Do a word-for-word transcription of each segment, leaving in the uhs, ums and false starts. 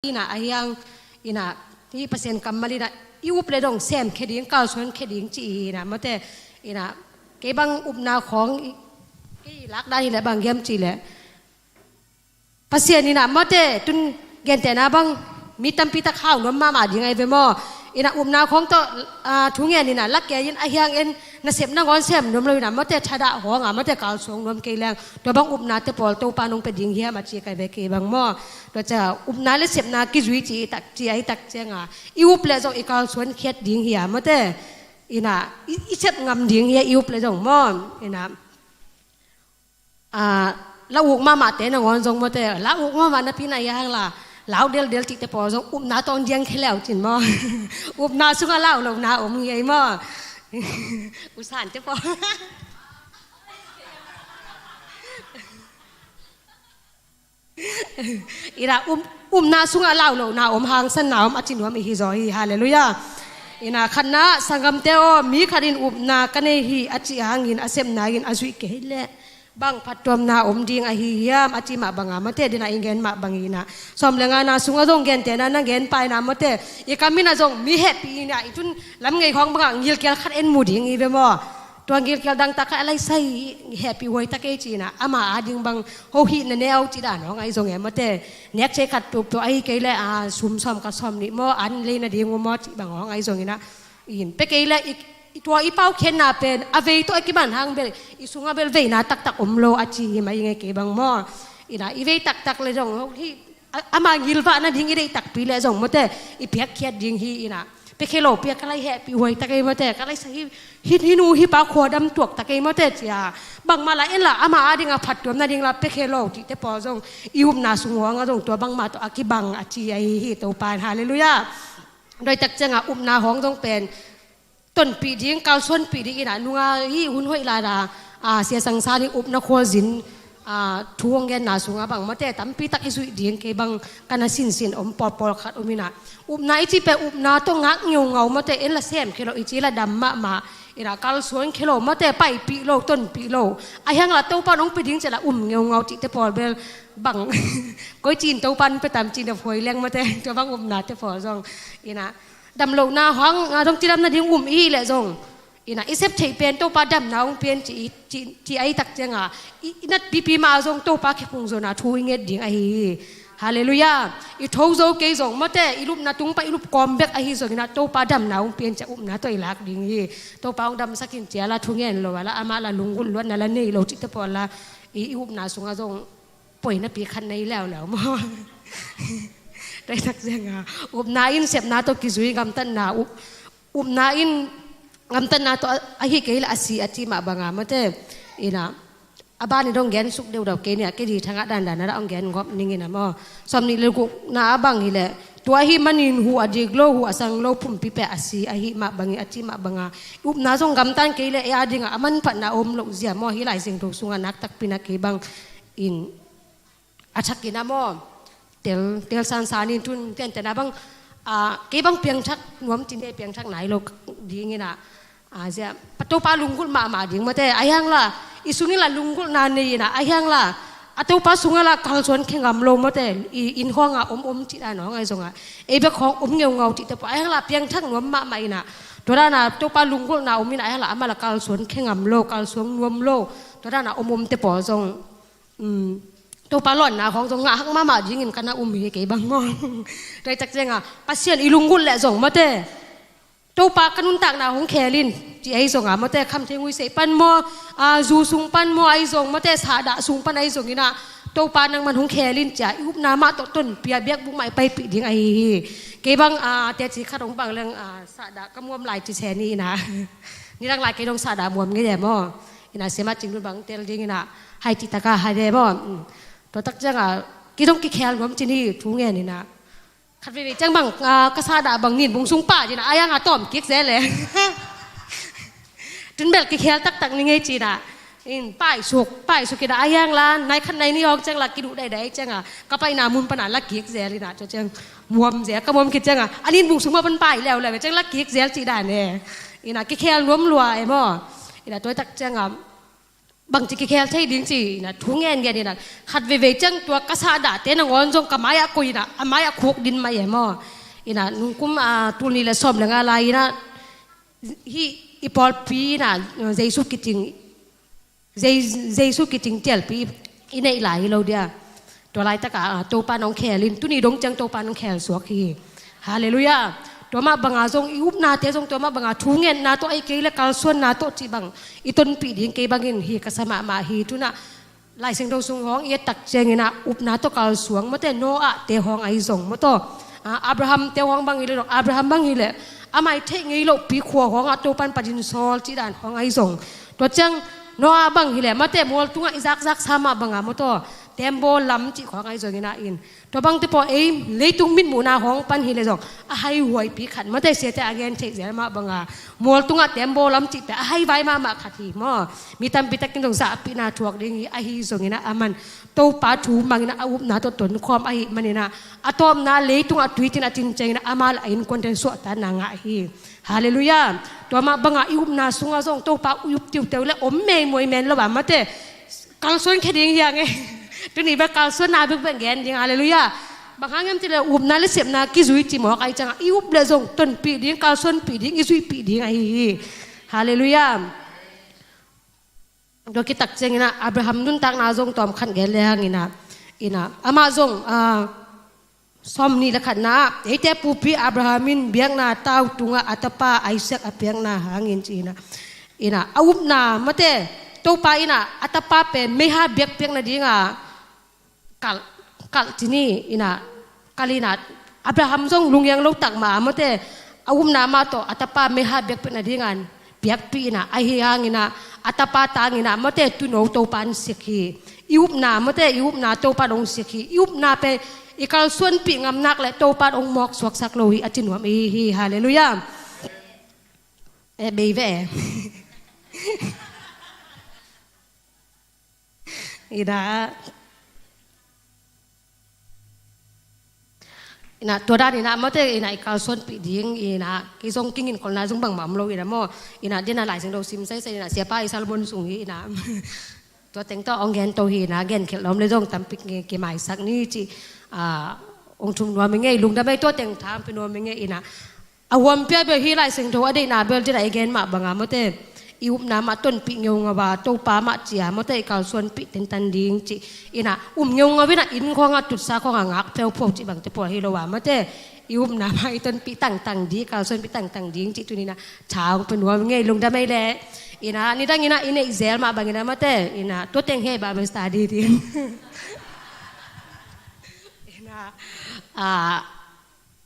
Ina a hiang ina hi Pasian kammal ina i up le dong sem khe ding, kalsuan khe ding ci ina mawte ina kei bang upna khawng i, kei lak dan hi le bang hiam ci le Pasian ina mawte tun gentehna bang mi tampi tak hau nuam mahmah ding ai ve maw? Ina upna khawng tawh, ah, thu ngen ina lak kei in a hiang en nasep nangawn sem nuam lo ina mawte thadah hawng a mawte kalsuang nuam kei leng tua bang upna te pawl Topa nong pe ding hiam a ci kai ve kei bang maw? Tua cia upna le sepna kizui ci i tak ci ai tak cianga i up le zong i kalsuan khiat ding hi a mawte ina i, i sep ngam ding hi a i up le zong maw? Ina Ah, la uk mahmahte nangawn zong mawte la uk mahmah napi na hiang la lau deldel cihte pawl zong upna tawng diang khe leu cin maw? Upna sungah lau lohna om ngei maw? Usante pawl ina um, upna sungah lau lohna om, hangsanna om a ci nuam i hi zaw hi. Halleluiah. Ina khatna sanggamte aw, mi khat in upna ka nei hi a cih hangin a sepna in a zuih kei leh bang phattuamna om ding ahi hiam a ci mah banga mawte dina i gen mah bangina sawm le ngana sungah zong gentehna na gen paina mawte i kam ina zong mi hehpih ina i tun lam ngei khawng banga ngilkial khat en mu ding i ve maw? Tua ngilkial dangtak khat a laisai hehpih huai ta kei cina ama ading bang hohih na neu ci dan hong ai zong e mawte nek cei khat tup tua ahi kei le a sum sawm ka sawm nih maw an lei na ding uh maw ci bang hong ai zong ina in pe kei le i, i tua i pau khianna pen a vei tawh a kiman hang bel i sungah bel veina taktak om lo a ci hi mai nge kei bang maw? Ina i vei taktak le zong hohih a, ama ngilvah nading i deih takpi le zong mawte i piakkhiat ding hi ina. Pekhe lo piak ka lai hehpih huai ta kei mawte ka lai sa hi, hi, hi nu hi pa khua dam tuak ta kei mawte cia bangmah la en la ama adinga phattuam nading la pekhe lo cihte pawl zong i upna sung huanga zong tua bangmah tawh a kibang a ci ahi hi Topa in. Halleluiah. Doitak cianga upna hawng zong pen tonpih ding, kalsuanpih ding ina nunga hi hun hoih lada a siasang sa ding upna khualzin a thu hong genna sunga bang mawte tampi tak i zuih ding kei bang kana sinsin om pawlpawl khat om ina upna i ci pe upna tawh ngak ngeungau mawte en la sem khe lo i ci la dam mahmah ina kalsuan khe lo mawte paipih lo, tonpih lo a hiang la Topa nong pe ding cia la um ngeungau cihte pawl bel bang koi cin Topa nong pe tam cin a huai leng mawte tua bang upnate pawl zong ina dam lohna hang a dong cidam nading um i hih leh zong ina i sep theih pen Topa damna hong pian ci, ci, ci a i tak cianga i, i nat pipi mah zong Topa khephung zona thu i nget ding ahi hi. Halleluiah. I tho zo kei zong mawte i lupna tung pa i lup kawm bek ahi zongina Topa damna hong pian cia upna tawh i lak ding hi. Topa hong damsakin cia la thu ngen lo a la amah la lunggulh luatna la nei lo cihte pawl la i, i upna sunga zong poinapi khat nei leuleu maw? Daitak zianga upna in sepna tawh kizui gamtatna up, upna in gamtatna tawh a, ahi kei le a si a ci mah banga mawte ina a ban i dong gen suk deudau kei nia kei di thangah dandan a dah hong gen ngop ningina maw? Sawm nih le gukna a bang hi le tua ahi manin hu a dik lo hu a sang lo phumpi pe a si ahi mah bangin a ci mah banga upna zong gamtan kei le e a dinga a manphatna om loh zia maw hi lai zing dong sunga nak takpi na kei bang in a thakin a maw tel tel sansanin tun tenten a bang a kei bang piangthak nuam tine piangthak nai lo dingin a a zia pa Topa lunggulh mahmah ding mawte a hiang la i sungin la lunggulhna nei ina a hiang la a Topa sungah la kalsuan khe ngam lo mawte i inn khawngah om om cih dan hong ai zongah ei bek khawng om ngeungau cihte pawh a hiang la piangthak nuam mahmah ina tua dana Topa lunggulhna om ina a hiang la amah la kalsuan khe ngam lo kalsuan nuam lo tua dana om omte pawh zong Topa lawnna khawng zong ngah hak mahmah dingin ka na um hi kei bang maw? Tua i tak cianga Pasian i lunggulh leh zong mawte Topa ka nuntakna hong khel in ci ahi zonga mawte khamthei nguisei pan maw, a zu sung pan maw ahi zong mawte sahdah sung pan ahi zongina Topa nangman hong khel in cia i upna mah tawh tonpia biakbuk mah i paipih ding ahi hi. Kei bang a teci khat hong bang leng a sahdah ka muam lai ci se ni ina nidang lai kei dong sahdah muam ngei e maw? Ina siama cing dun bang tel ding ina hai cih taka hai de maw? Tua tak cianga kei dong kikhel nuam ci ni thu ngen ina khat veve ciang bang ka sahdah bang nin bung sung pah dina a hianga tawm kik zel le tun bel kikhel taktak ni ngei cina in paisuk paisuk ina a hiang la nai khat nai ni hawng ciang la kiduh daidai cianga ka paina mun pana la kik zel ina tua ciang muam zel ka muam kit cianga a nin bung sung ma pan pai leuleu ciang la kik zel cih dan e ina kikhel nuam lua e maw? Ina tua tak cianga bangci kikhel thei ding ci-in ah thu ngen ngen in ah, khat veivei ciang tua ka sahdah te nangawn zong ka mai-ah koih in ah, a mai-ah khuk din mah e maw. In ah nungkum, ah, tul nih le sawm le nga lai in ah, hih i pawlpi in ah, Jesu kicing, Jei-, Jesu kicing cialpi i neih lai hi lo dia. Tua laitak ah, ah, Topa in hong khel in, tuni dong ciang Topa in hong khel suak hi. Halleluiah. Tua mah bangah zong i upnate zong tua mah bangah thungetna tawh, ahih kei leh kalsuanna tawh cih bang i tonpih ding kei bangin hi ka sa mahmah hi. Tu-in ah Lai Siangtho sung hong i et tak ciangin ah upna tawh kalsuan, mawte, Noah te hong ahi zong, maw taw. Ah, Abraham te hong bang hi leh, Abraham bang hi leh, a mai theih ngei lohpi khua hong ah Topa in patin sawl cih dan hong ahi zong. Tua ciang Noah bang hi leh, mawte, mual tungah i zakzaksa mah bangah, maw taw, tembaw lam cih hong ahi zongin ah in. Tua bangte pawl ei leitung mitmuhna hong pan hi leh zong a haihuaipi khat, mawte, siate a gen theih zel mah bangah mual tungah tembaw lam cihte a haivai mahmah khat hi maw. Mi tampi takin zong zahpihna thuak ding hi, ahi zongin ah aman Topa thu mangin ah a upna tawh tonkhawm ahih manin ah a tawpna leitungah tuitin a cin ciangin ah amah le a innkuante suahtakna ngah hi. Halleluiah. Tua mah bangah i upna sungah zong Topa i up tiuteu leh om mei muai men lo a, mawte, kalsuan khia ding hi hang e. Tuni bek kalsuanna bekbek gen ding, halleluiah. Bang hang hiam cih leh upna le sepna kizui cimawk ahih ciangah i up leh zong tonpih ding, kalsuanpih ding, i zuihpih ding ahi hi. Halleluiah. Tua khit tak ciangin ah Abraham nuntakna zong tawm khat gen lehang in ah, in ah amah zong, ah, sawm nih le khatna ah, eite pupi Abraham in biakna tau tungah a tapa Isaac a piakna hangin ci-in ah, in ah a upna, mawte, Topa in ah a tapa pen meiha biakpiak nadingah kalh, kalh ci ni, in ah kalh in ah Abraham zong lungiang lo tak mah a, mawte, a upna mah tawh a tapa meiha biakpiak nadingah piakpih in ah, ahi hangin ah a tapa tangin ah, mawte, tuuno Topa in sik hi. I upna, mawte, i upna Topa in hong sik hi. I upna pen i kalsuanpih ngam nak leh Topa in hong mawk suaksak lo hi, a ci nuam i hi hi. Halleluiah. Eh, bei ve. In ah, in ah tua dan in ah, mawte, in ah i kalsuanpih ding, in ah kei zong kingin kholna zong bangmah om lo in ah maw. In ah den ah Lai Siangtho sim saisai in ah siapa i Solomon sung hi in ah. Tua teng tawh hong gen to hi in ah, gen khialh lawm leh zong tampi nge kimaisak ni ci, ah, hong thum nuam i ngei, lungdam ei, tua teng tha hong pia nuam i ngei in ah. A huampia bel hi Lai Siangtho a deihna bel den ah i gen mah bangah, mawte, i upna mah tonpih ngeungau a, Topa mah ci-a, mawte, i kalsuanpih tentan ding ci. In ah um ngeungau in ah inn khawngah tutsa khawngah ngak pheupheupeuh cih bangte pawl hi lo a, mawte, i upna mah i tonpih tangtang ding, kalsuanpih tangtang ding cih tuni in ah tha hong pia nuam i ngei, lungdam ei leh. In ah nidang in ah i neih zel mah bangin ah, mawte, in ah tua teng hi Bible study ding. In ah, ah,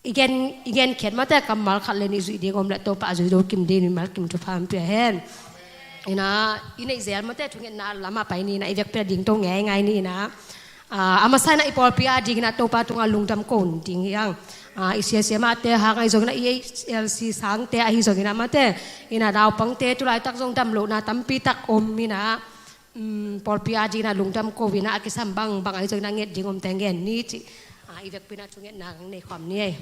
i gen, i gen khiat, mawte, kammal khat le nih zuih ding om leh Topa a zui zo kim ding, mimal kim thupha hong pia hen. In ah i neih zel, mawte, thungetna lamah pai ni in ah, i vekpi-in ah dingto ngeingai ni in ah. Ah, a masa in ah i pawlpi adingin ah Topa tungah lungdam ko ding hi hang. Ah, i siasia mahte hang ahi zongin ah, i H L C sangte ahi zongin ah, mawte, in ah naupangte tu laitak zong damlohna tampi tak om in ah, um, pawlpi adingin ah lungdam ko in ah, a kisam bangbang ahi zongin ah nget ding omte ngen ni ci. Ah, i vekpi-in ah thungetna hong nei khawm ni ei.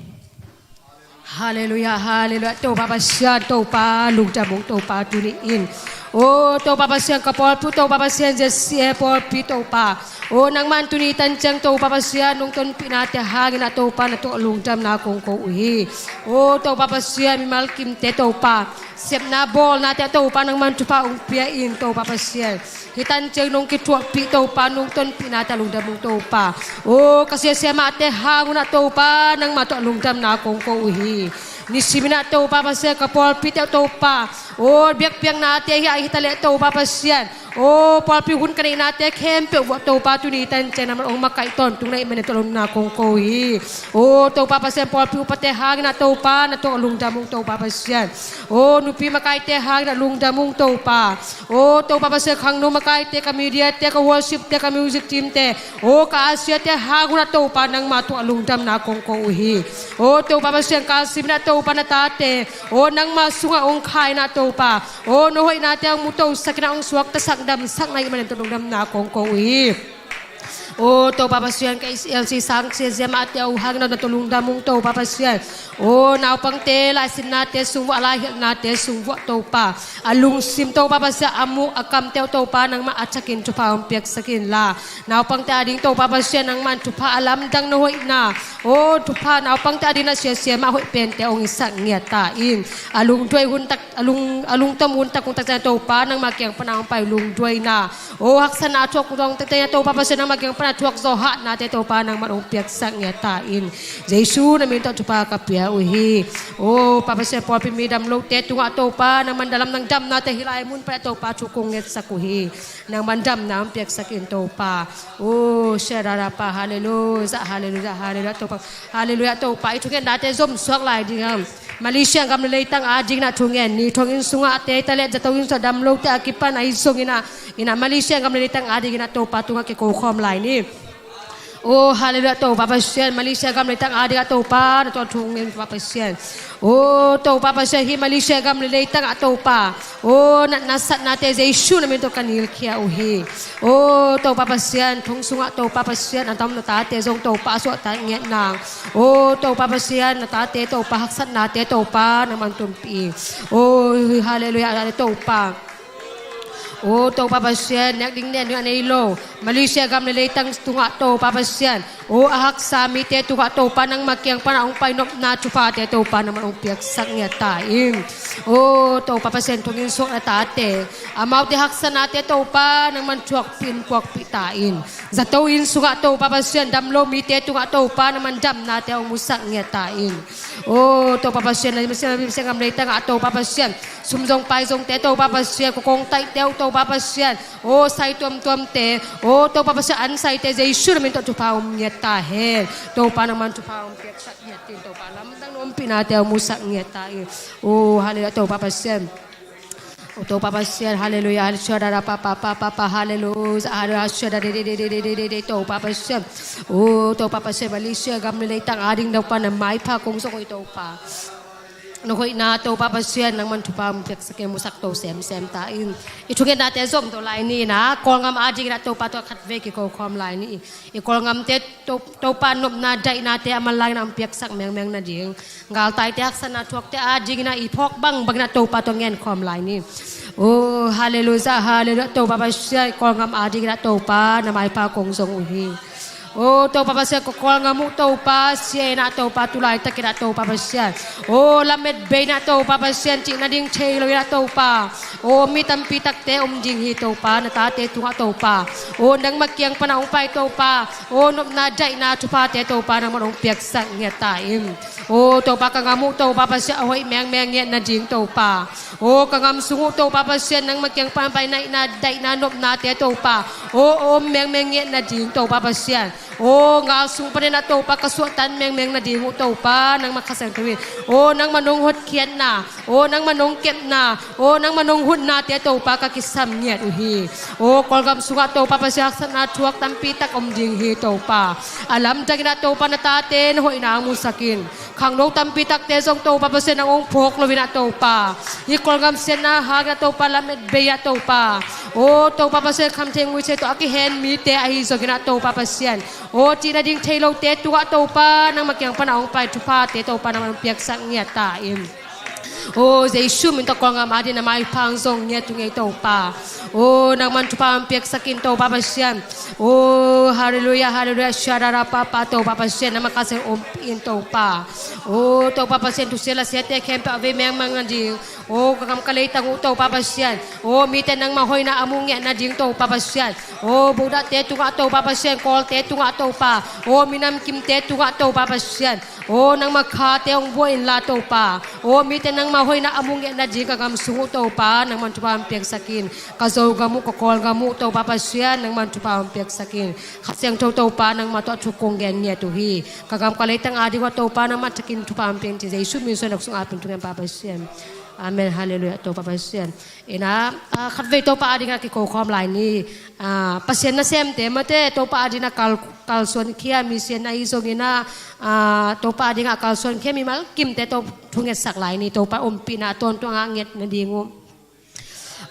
Halleluiah, halleluiah. Topa Pasian, Topa lungdam ung Topa tuni in. O Topa Pasian, ka pawlpi uh Topa Pasian, Z C A pawlpi Topa. O nangman tuni tan ciang Topa Pasian, nong tonpihnate hangin ah Topa na tungah lungdamna kong ko uh hi. O Topa Pasian, mimal kimte Topa, sepna bawlnate ah Topa nangman thupha hong pia in Topa Pasian. Hih tan ciang nong kithuahpih Topa, nong tonpihnate ah lungdam ung Topa. O ka siasia mahte hang un ah Topa nangma tungah lungdamna kong ko uh hi. Nisimin ah Topa Pasian, ka pawlpite uh Topa, o biakpiaknate hi a, hi ta leh Topa Pasian, o pawlpi hun ka neihnate khempeuh uh ah Topa tuni tan ciang nangman hong makaih tawntung na hih manin ah lungdamna kong ko uh hi. O Topa Pasian, pawlpi upate hangin ah Topa na tungah lungdam ung Topa Pasian. O nupi makaite hangin ah lungdam ung Topa. O Topa Pasian, khangno makaite, ka mediate, ka worshipte, ka music teamte, o ka usherte hang un ah Topa nangma tungah lungdamna kong ko uh hi. O Topa Pasian, ka simin ah Topa na tate, o nangma sungah hong kha in ah Topa, o na hoihnate hong mutosak in ah hong suaktasak damsak na hih manin ah lungdamna kong ko uh hi. O Topa Pasian, ka L C sang siasia mahte uh hang na tawh lungdam ung Topa Pasian. O naupangte laisinnate sung vuah, laihilhnate sung vuah Topa, a lungsim Topa Pasian, a muk a kamte uh Topa nangmah a thakin thupha hong piaksak inla, naupangte ading Topa Pasian nangman thupha a lamdang na hoihna, o thupha naupangte ading na siasia mah hoih pente hong hisak ngiat ta in. A lungduai hun tak, a lung, a lungtom hun tak hun tak ciang Topa nangmah kiang pana hong pai lungduaina, o haksatna a thuak hun tak ciang Topa Pasian nangmah kiang pana thuak zaw hahnate Topa nangmah hong piaksak ngiat ta in. Jesu na min tawh thupha ka pia uh hi. O Pa Pasian, pawlpi mi dam lote tungah Topa nangman dalam nang damnate hih lai mun panah Topa thu kong ngetsak uh hi. Nangman damna hong piaksak in Topa. O Shadarapa, halleluia, halleluia, halleluia Topa. Halleluia Topa, i thungetnate zom suak lai ding a, Malaysia gam le leitang adingin ah thungen ni. Thong inn sungah te ta le zato inn sungah dam lote a kipan ahi zongin ah, in ah Malaysia gam le leitang adingin ah Topa tungah kiko khawm lai ni. O halleluia Topa Pasian, Malaysia gam le leitang adingah Topa na tawh thungen Topa Pasian. O Topa Pasian, hih Malaysia gam le leitangah Topa, o natna satnate Jesu na min tawh ka nilkhia uh hi. O Topa Pasian, thong sungah Topa Pasian a dam na tate zong Topa a suahtak ngiat nang. O Topa Pasian, na tate Topa haksatnate Topa nangman tumpih. O halleluia, halleluia Topa. O Topa Pasian, nek ding nen ding a nei lo Malaysia gam le leitang tungah Topa Pasian, o a haksa mite tungah Topa nangmah kiang pana hong pai nopna thuphate Topa nangmah hong piaksak ngiat ta in. O Topa Pasian, thong inn suak na tate, amaute haksatnate Topa nangman thuakpih in puakpih ta in. Zato inn sungah Topa Pasian dam lo mite tungah Topa nangman damnate hong musak ngiat ta in. O Topa Pasian, na Malaysia gam le leitangah Topa Pasian, sum zong pai zongte Topa Pasian, kongtaihte uh Topa Pasian, o sai tuamtuamte, o Topa Pasian, an saite Jesu na min tawh thupha om ngiat ta hen. Topa nangman thupha om piaksak ngiat in Topa, lamdang na ompihnate hong musak ngiat ta in. O halleluia Topa Pasian. O Topa Pasian, halleluia, halleluia, Topa Pasian. O Topa Pasian, Malaysia gam le leitang ading Topa na maipha kong zong uh hi Topa. Na hoihna Topa Pasian nangman thupha hong piaksak in, musak to semsem ta in. I thungetnate zom to lai ni in ah, Kawlgam adingin ah Topa tawh khatvei kiko khawm lai ni. I Kawlgamte To-, Topa nopna daihnate a manlangin ah hong piaksak mengmeng nading, galtaite haksatna thuakte adingin ah i phawk bangbangin ah Topa tawh ngen khawm lai ni. O halleluia, halleluia Topa Pasian, Kawlgam adingin ah Topa na maipha kong zong uh hi. O Topa Pasian, ka Kawlgam uh Topa, sia in ah Topa, tu laitakin ah Topa Pasian, o lamet bei in ah Topa Pasian, cih nading thei lo in ah Topa, o mi tampi takte om ding hi Topa, na tate tungah Topa, o nangmah kiang pana hong pai Topa, o nopna daihna thuphate Topa nangman hong piaksak ngiat ta in. O Topa, ka gam uh Topa Pasian, a hoih mengmeng ngiat nading Topa, o ka gam sung uh Topa Pasian, nangmah kiang pana pai naihna daihna nopnate Topa, o a om mengmeng ngiat nading Topa Pasian, o gal sung panin ah Topa ka suahtak mengmeng nading uh Topa, nangmah Kha Siangtho in, o nangmah nong hotkhiatna, o nangmah nong kepna, o nangmah nong hunnate Topa ka kisam ngiat uh hi. O Kawlgam sungah Topa Pasian, haksatna thuak tampi tak om ding hi Topa. A lamdangin ah Topa na tate na hoihna hong musak in. Khangno tampi takte zong Topa Pasian nang hong phawk lo in ah Topa, hih Kawlgam siatna hangin ah Topa lamet bei ah Topa, o Topa Pasian, khamtheih nguisei tawh a kihen mite ahi zongin ah Topa Pasian, o cih nading thei lote tungah Topa nangmah kiang pana hong pai thuphate Topa nangman hong piaksak ngiat ta in. O Jesu min tawh Kawlgam adingin na maipha hong zong ngiat uh hi Topa. O nangman thupha hong piaksak in Topa Pasian. O halleluia, halleluia, Shadarapa, Topa Pasian, nangmah Kha Siangtho ompih in Topa. O Topa Pasian, thusia lasiate khempeuh a vei mengmeng nading, o ka gam ka leitang uh Topa Pasian, o mite nangmah hoihna a muh ngiat nading Topa Pasian, o Buddhate tungah Topa Pasian, Kawlte tungah Topa, o minam kimte tungah Topa Pasian, o nangmah khate hong buak inla Topa, o mite nangmah hoihna a muh ngiat nading ka gam sung uh Topa nangman thupha hong piaksak in. Ka Zogam uh, ka Kawlgam uh Topa Pasian, nangman thupha hong piaksak in. Kha Siangtho Topa nangmah tawh thu kong gen ngiat uh hi. Ka gam ka leitang ading uh Topa nangmah thakin thupha hong piak in, Jesu min suang nak sung a pin thungen Pa Pasian. Amen. Halleluia Topa Pasian. In ah, ah, khatvei Topa adingin ah kiko khawm lai ni. Ah, Pasian nasemte mate Topa adingin ah kal, kalsuan khia, mi sian ahi zongin ah, ah, Topa adingin ah kalsuan khia mimal kimte tawh thungetsak lai ni. Topa ompihna a tawntung a nget nading uh.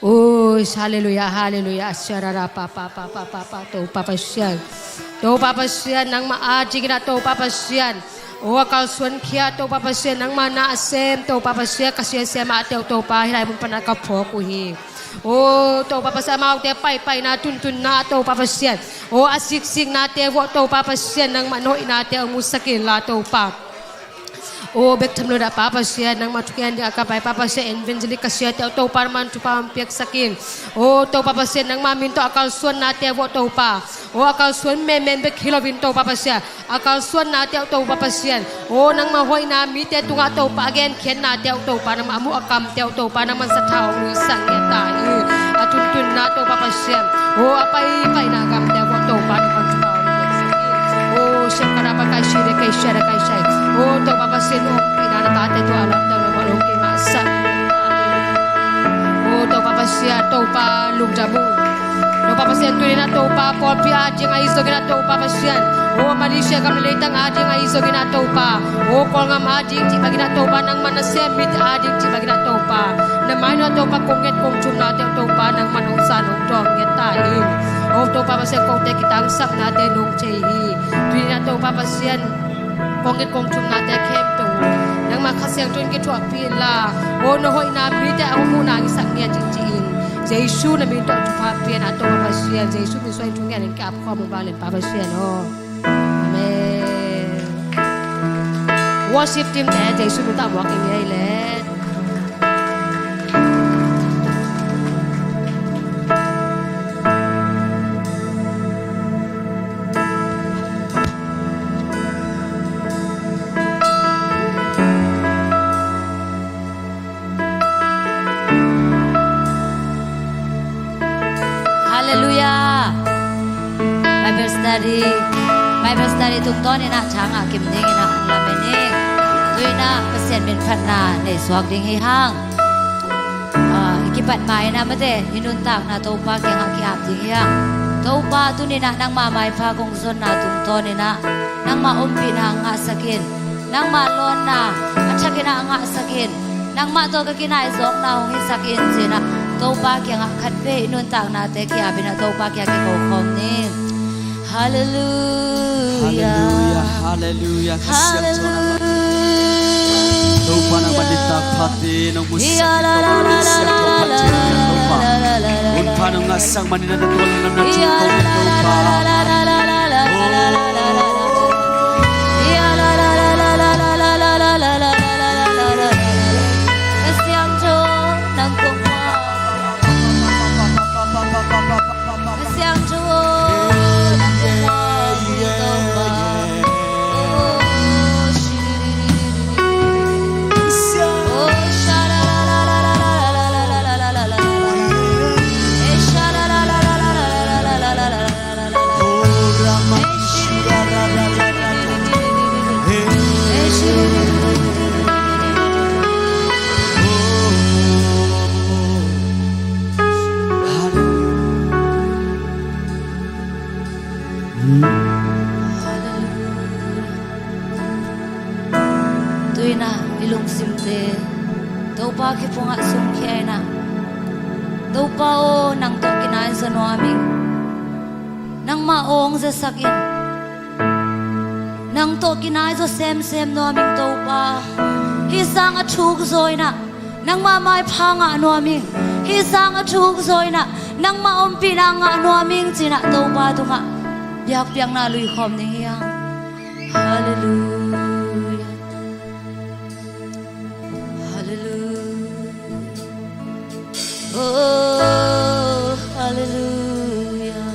Ui, halleluiah, halleluiah. Siarara pa pa pa pa pa pa, Topa Pasian. Topa Pasian, nangmah adingin ah Topa Pasian, o, a kalsuan khia Topa Pasian, nangmah na a sem Topa Pasian, ka siasia mahte uh Topa, hih lai mun pan ah ka phawk uh hi. O Topa Pasian, amaute paipaina tuntunna Topa Pasian, o, a siksiknate uh ah Topa Pasian, nangmah na hoihnate uh musak inla Topa. O bek tham lo dah Pa Pasian, nangmah thugen ding a ka pai Pa Pasian, evangelist ka siate uh Topa, nangmah thupha hong piaksak in. O Topa Pasian, nangmah min tawh a kalsuannate uh ah Topa, o, a kalsuan menmen bek hi loin Topa Pasian, a kalsuannate uh Topa Pasian, o, nangmah hoihna mite tungah Topa, a genkhiatnate uh Topa, nangmah a muh a kamte uh Topa, nangmah sathau hong nuihsak ngiat ta in. A tuntunna Topa Pasian, o, a paipaina gamte uh ah Topa, nangmah thupha hong piaksak in. O, siakara pa kai si de kai sia de kai sai. O Topa Pasian, ompihna na tate tungah a lamdang nangmah hong kimahsak. O Topa Pasian, Topa lungdam uh. Topa Pasian, tuni-in ah Topa, pawlpi ading ahi zongin ah Topa Pasian, o, Malaysia gam le leitang ading ahi zongin ah Topa, o, Kawlgam ading cih bangin ah Topa, nangmah nasem mite ading cih bangin ah Topa, na mai-ah Topa, kong nget kong thumnate uh Topa, nangmah hong san hong dawng ngiat ta in. O Topa Pasian, kote kitangsapnate nong thei hi. Tuni-in ah Topa Pasian, kong nget kong thumnate khempeuh uh nangmah Kha Siangtho in kithuahpih inla, o, na hoihna mite a hong muhna hong hisak ngiat in ci-in, Jesu na min tawh thupha pia in ah Topa Pasian, Jesu min suangin thungen in ki-ap khawm uh vanglian Pa Pasian aw. Amen. Worship team te Jesu min tawh muak in ngei le. Halleluiah. Bible study, Bible study tungtawnin ah thangah kim dingin ah hong lamen ing. Tu-in ah Pasian min phatna nei suak ding hi hang. Ah, i kipat ma-in ah mate, i nuntakna Topa kiangah ki-ap ding hi hang. Topa, tuni-in ah nangma maipha kong zonna tungtawnin ah nangma ompihna ngahsak in. Nangma lawnna a thakin ah ngahsak in. Nangmah tawh ka kinaizawkna hong hisak in ci-in ah Topa kiangah khatvei i nuntaknate ki-ap in ah Topa kiangah kiko khawm ni. Halleluiah. Halleluiah, halleluiah. Ka siangtho na Topa, nangmah nitak phate nong musak in Topa, nong siangtho phat ciangin Topa, hun pha nong ngahsak manin ah na tawlngamna thu kong ngen Topa. Tu-in ah i lungsimte Topa kiphungah sumkhia in ah, Topa aw, nang tawh kinaizaw nuam ing. Nangmah aw hong zasak in. Nang tawh kinaizaw semsem nuam ing Topa. Hih sang a thuk zaw in ah nangmah maipha ngah nuam ing. Hih sang a thuk zaw in ah nangmah ompihna ngah nuam ing ci-in ah Topa tungah biakpiakna lui khawm ding hi hang. Halleluiah. Halleluiah. Oh, halleluiah.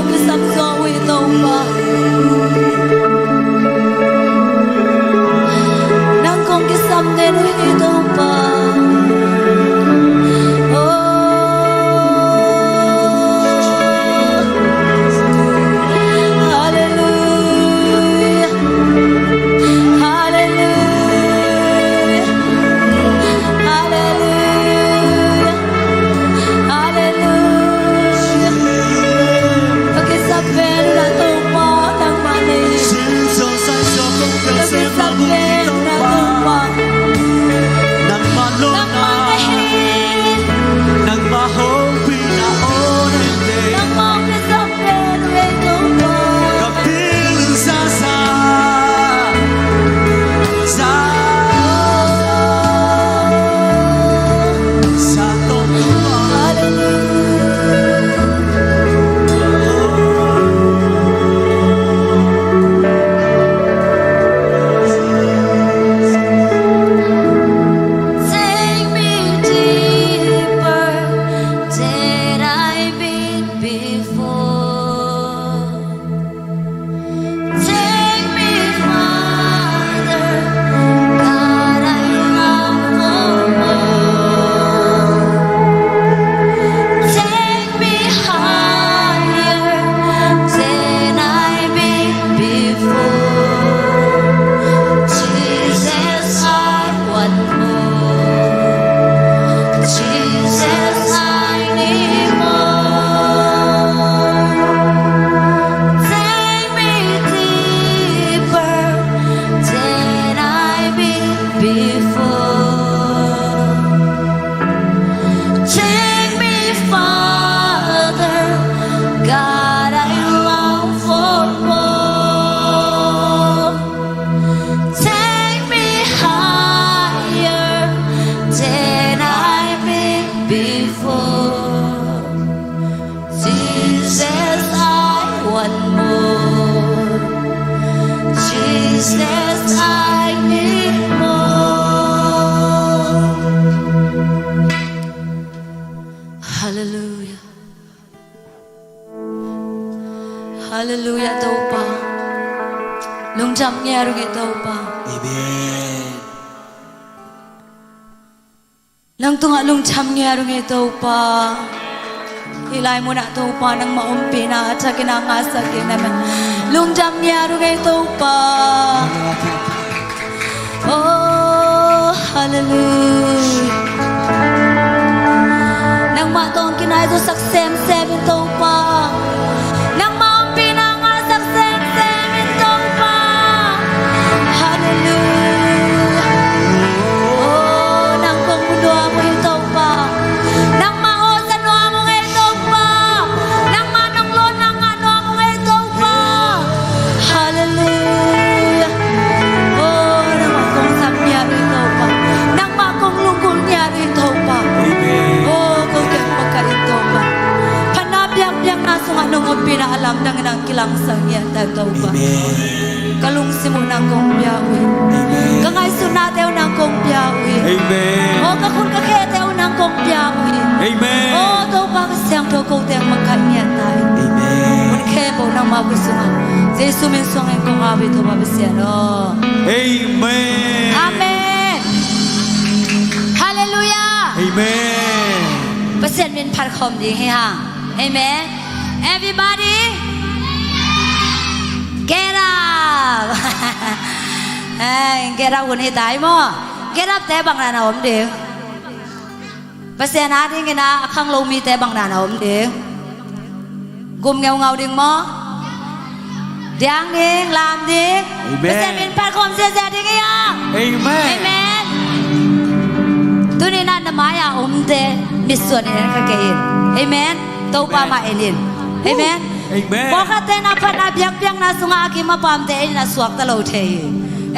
kisam zaw uh hi Topa. Nang kong kisam den uh hi Topa. Oh, hallelujah. Hallelujah. Hallelujah. Hallelujah. Ka kisap pen uh na Topa, nangmah na hi. Ka kisap pen uh na Topa. Nangmah na hi. Nangmah hong pi na aw nente. Nangmah hong kisap pen uh ei Topa. Ka pil uh sa sa. Sa. Sa Topa. Hallelujah. Take me deeper than I've been before. Take me farther, God, I long for more. Take me higher than I've been before. Jesus, I want more. Jesus, I need more. Take me deeper than I've been before. Take me farther, God, I long for more. Take me higher than I've been before. Jesus, I want more. Jesus, I need more. Hallelujah. Hallelujah, Topa. Lungdam ngiat uh hi Topa. Amen. Nang tungah lungdam ngiat uh hi Topa. Hih lai munah Topa nangmah ompihna a thakin a ngahsak ding na man. Lungdam ngiat uh hi Topa. Oh, hallelujah. Nangmah tawh kinai zawsak semsem in Topa. Nangmah ompihna ngahsak semsem in Topa. Hallelujah. Oh, nang kong mu nuam uh hi Topa. Nangmah aw za nuam uh hi Topa. Nangmah nong lawnna ngah nuam uh hi Topa. Hallelujah. Oh, nangmah kong sam ngiat uh hi Topa. Nangmah kong lunggulh ngiat uh hi Topa. Amen. Oh, ko kiang makaih in Topa. Phatna biakpiakna sungah nong ompihna a lamdang in nang kilangsak ngiat ta Topa. Amen. Ka lungsim uh nang kong pia uh hi. Amen. Ka ngaihsutnate uh nang kong pia uh hi. Amen. Oh, ka khut ka khete uh nang kong pia uh hi. Amen. Oh, Topa ka siangtho ko teng makaih ngiat ta in. Amen. Mun khempeuh nangmah kut sungah Jesu min suangin kong au hi Topa Pasian aw. Amen. Amen. Hallelujah. Amen. Pasian min phat khawm ding hi hang. Amen. Everybody, get up. Hey, get up hun hi tai maw. Get up te bang dan a om ding? Pasian a dingin a khanglo mite bang dan a om ding? Gum ngeungau ding maw? Diang ding, lam ding. Amen. Pasian min phat khawm ziazia ding hi hang. Amen. Amen. Tuni-in a na mai-a omte mitsuan in en kha kei in. Amen. Topa mah en in. Amen. Amen. Pawlkhatte in a phatna biakpiakna sungah a kim a pamte en in a suakta lo thei hi.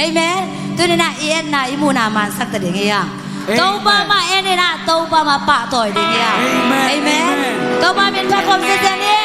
Amen. Tuni-in a i etna i muhna mansak ta ding hi hang. Amen. Topa mah en in a, Topa mah pahtawi ding hi hang. Amen. Amen. Amen. Topa min phat khawm ziazia ni.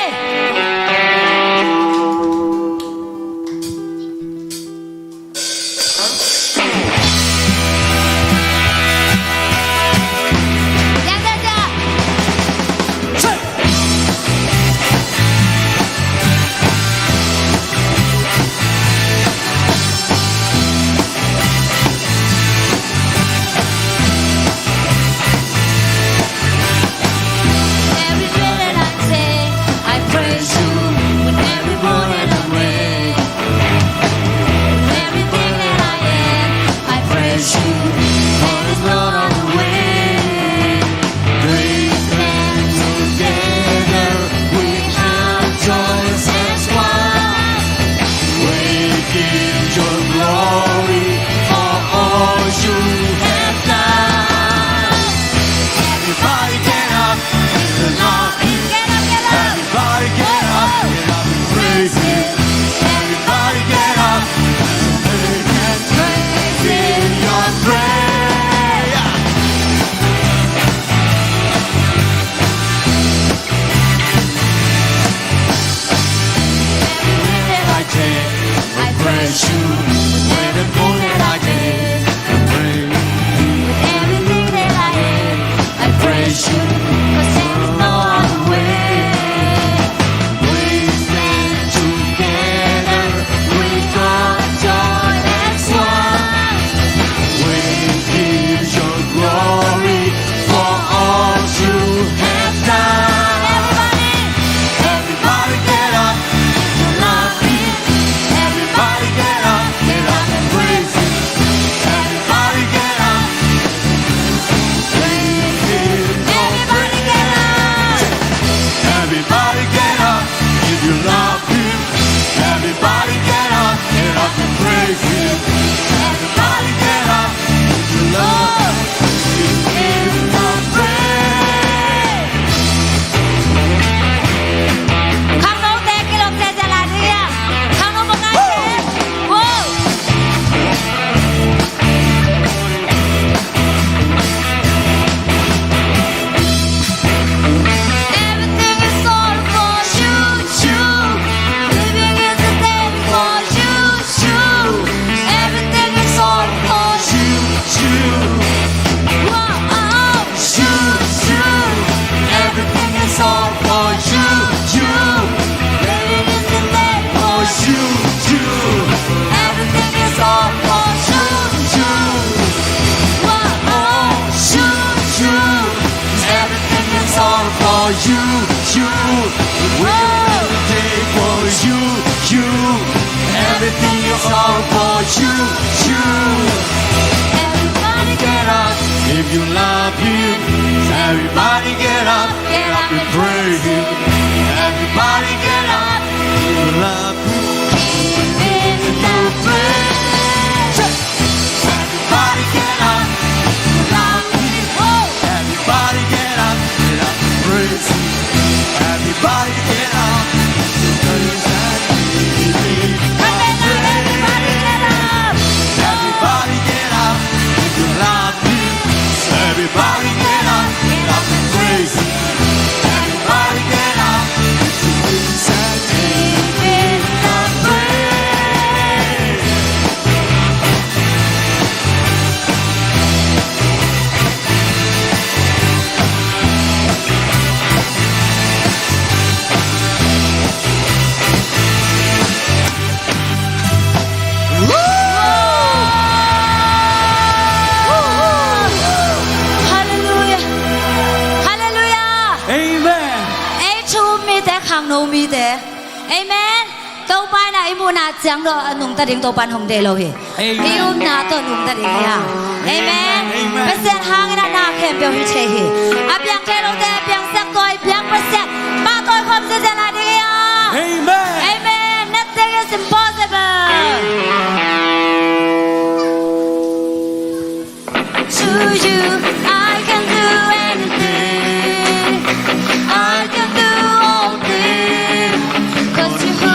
No mite. Amen. Topa in ah i muhna ciang tawh a nungta ding Topa in hong deih lo hi. Amen. I upna tawh nungta ding hi hang. Amen. Amen. Pasian hangin ah na khempeuh hi thei hi. A piang thei lote a piangsak tawh i biak Pasian pahtawi khawm ziahziah lai ding hi hang. Amen. Amen. Nothing is impossible. To you, I can do anything. I can do all things, 'cause you who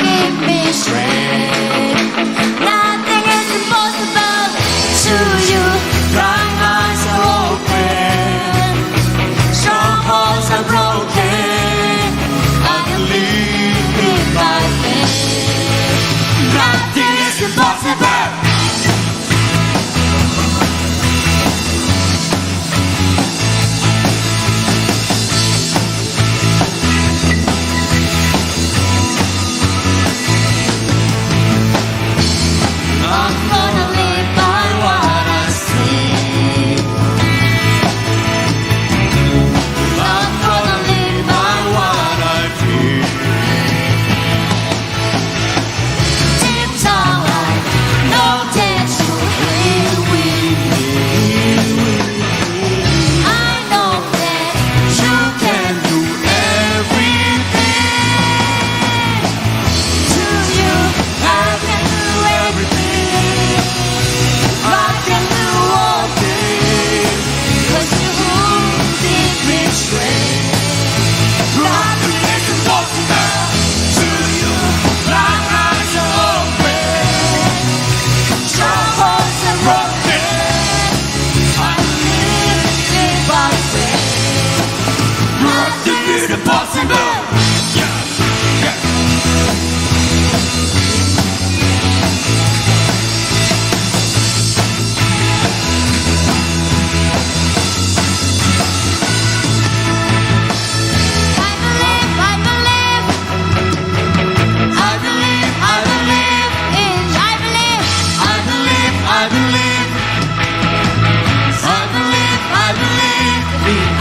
give me strength. Nothing is impossible to you. Blind eyes are open, strongholds are broken. I believe in my faith. Nothing is impossible. I'm gonna live by what I see. I'm gonna live by what I feel. Deep down, I know that you're here with me. I know that you can do everything. To you, I can do everything. I can do all things, 'cause you who give me strength. Nothing is impossible to you. Blind eyes are open, strongholds are broken. I believe by faith. Nothing is impossible. Yeah. Yeah. I believe, I believe. I believe, I believe in, I believe. I believe, I believe. I believe, I believe.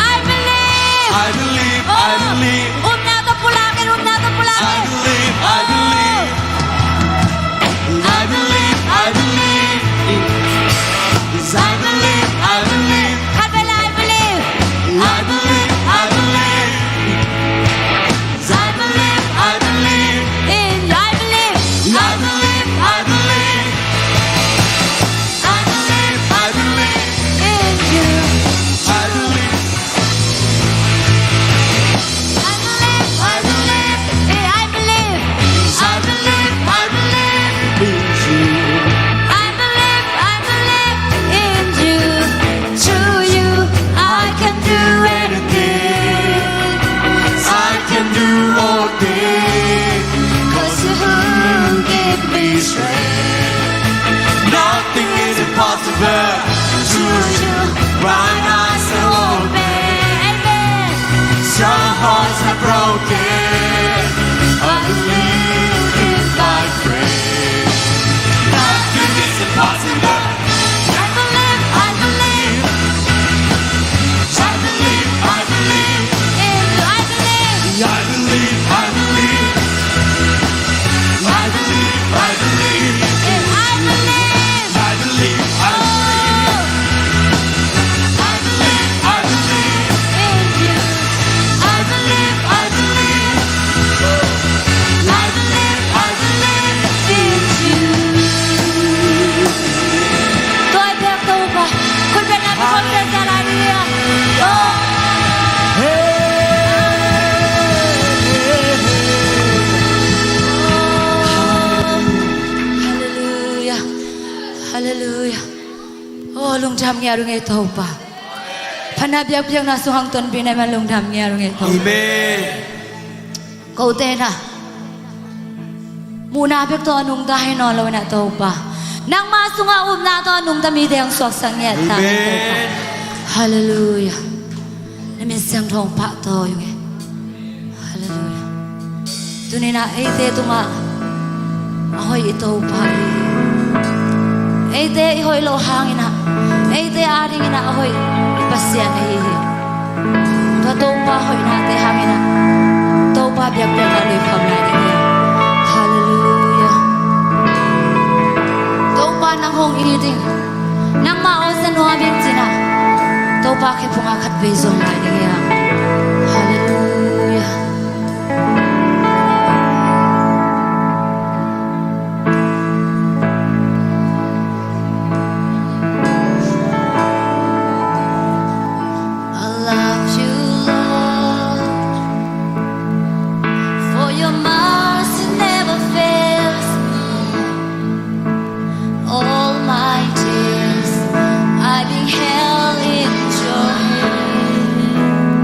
I believe. I believe, I believe. Oh, upna tawh pulak in, upna tawh pulak in. I believe, I believe. I believe, I believe. I believe, I believe. Khat vei la, I believe. I believe, I believe. I believe, I believe. In, I believe. I believe, I believe. I believe, I believe. In you. I believe. I believe, I believe. Eh, I believe. I believe, I believe. In you. I believe, I believe. In you. Through you, I can do anything. I can do all things, 'cause you who give me strength. Nothing is impossible to you. Blind eyes are open. Amen. Strongholds are broken. I believe in my faith. Nothing is impossible. I believe, I believe. I believe, I believe. In you, I believe. I believe, I believe. I believe, I believe. In, I believe. I believe, I believe. Oh. I believe, I believe. In you. I believe, I believe. I believe, I believe in you. Tua i biak Topa. Khut bengna mi khawm ziahziah lai ni. Halleluiah. Halleluiah. Oh, lungdam ngiat ung ei Topa. Phatna biakpiakna sung hong tonpih na hih man lungdam ngiat ung ei Topa. Amen. Kote na muhna bek tawh a nungta hi nawn lo in ah Topa, nangma sungah upna tawh a nungta mite hong suaksak ngiat ta in Topa. Amen. Halleluiah. Na min siangtho hong pahtawi ung ei. Halleluiah. Tuni in ah eite tungah a hoih i Topa i hi. Eite i hoih loh hangin ah, eite adingin ah a hoih i Pasian ahi hi. Tua Topa hoihnate hangin ah Topa Topa biakpiakna lui khawm lai ding hi hang. Halleluiah. Topa nang hong it ing. Nangmah aw za nuam ing ci-in ah, Topa khephung ah khatvei zong lai ding hi hang. Halleluiah. I love you, Lord, for your mercy never fails me. All my days I've been held in your hand.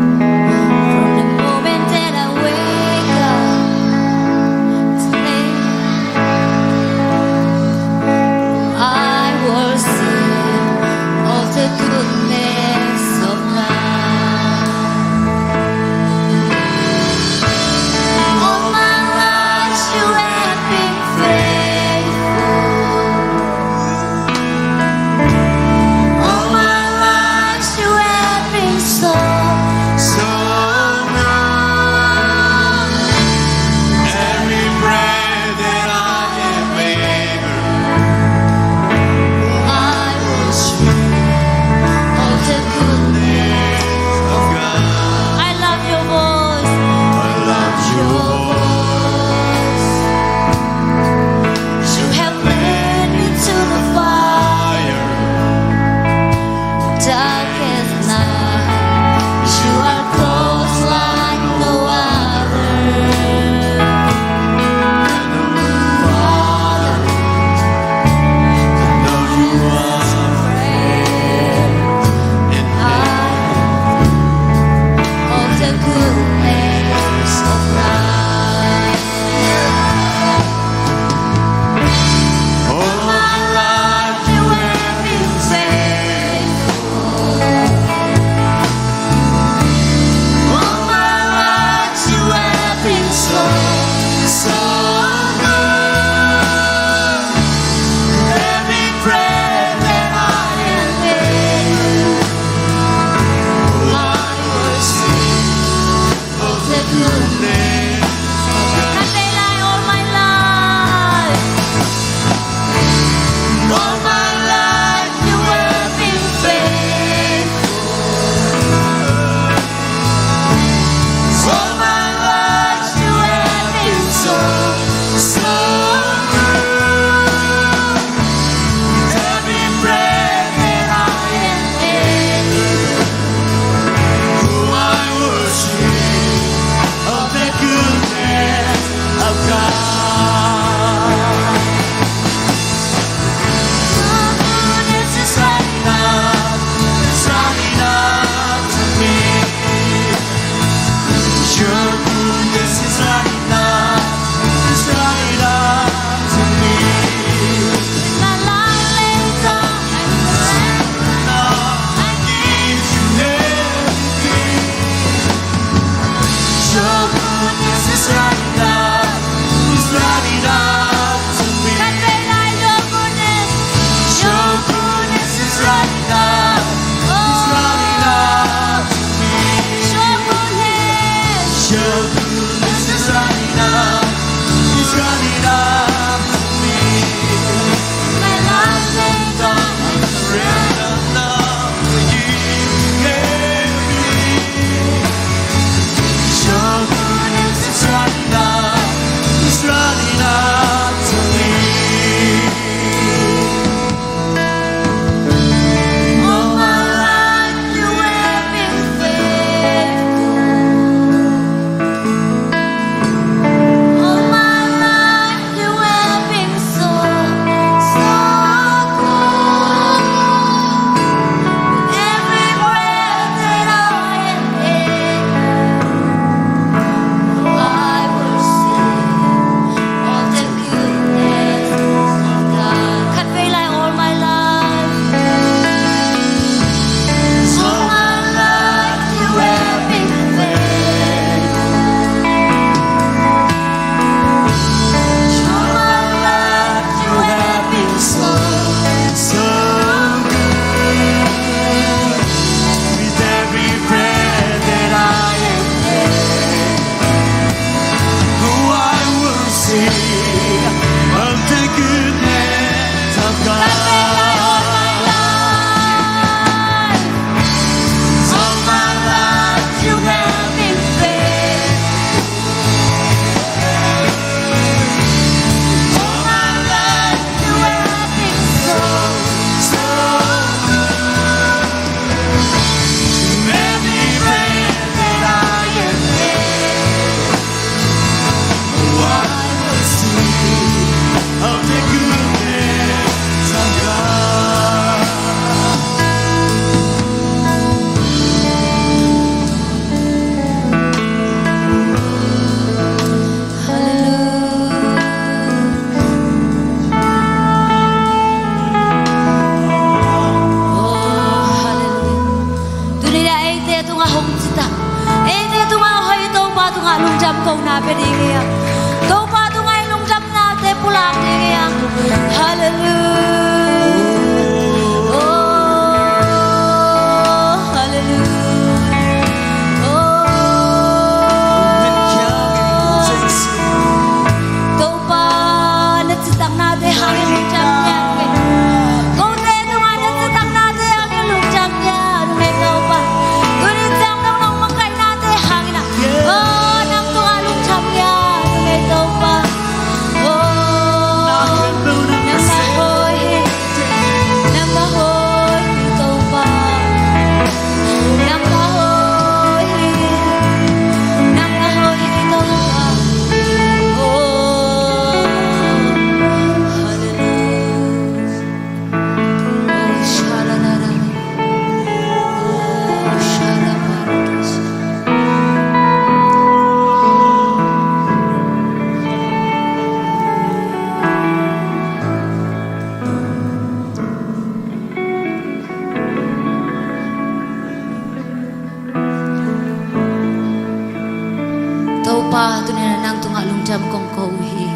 kong ko uh hi.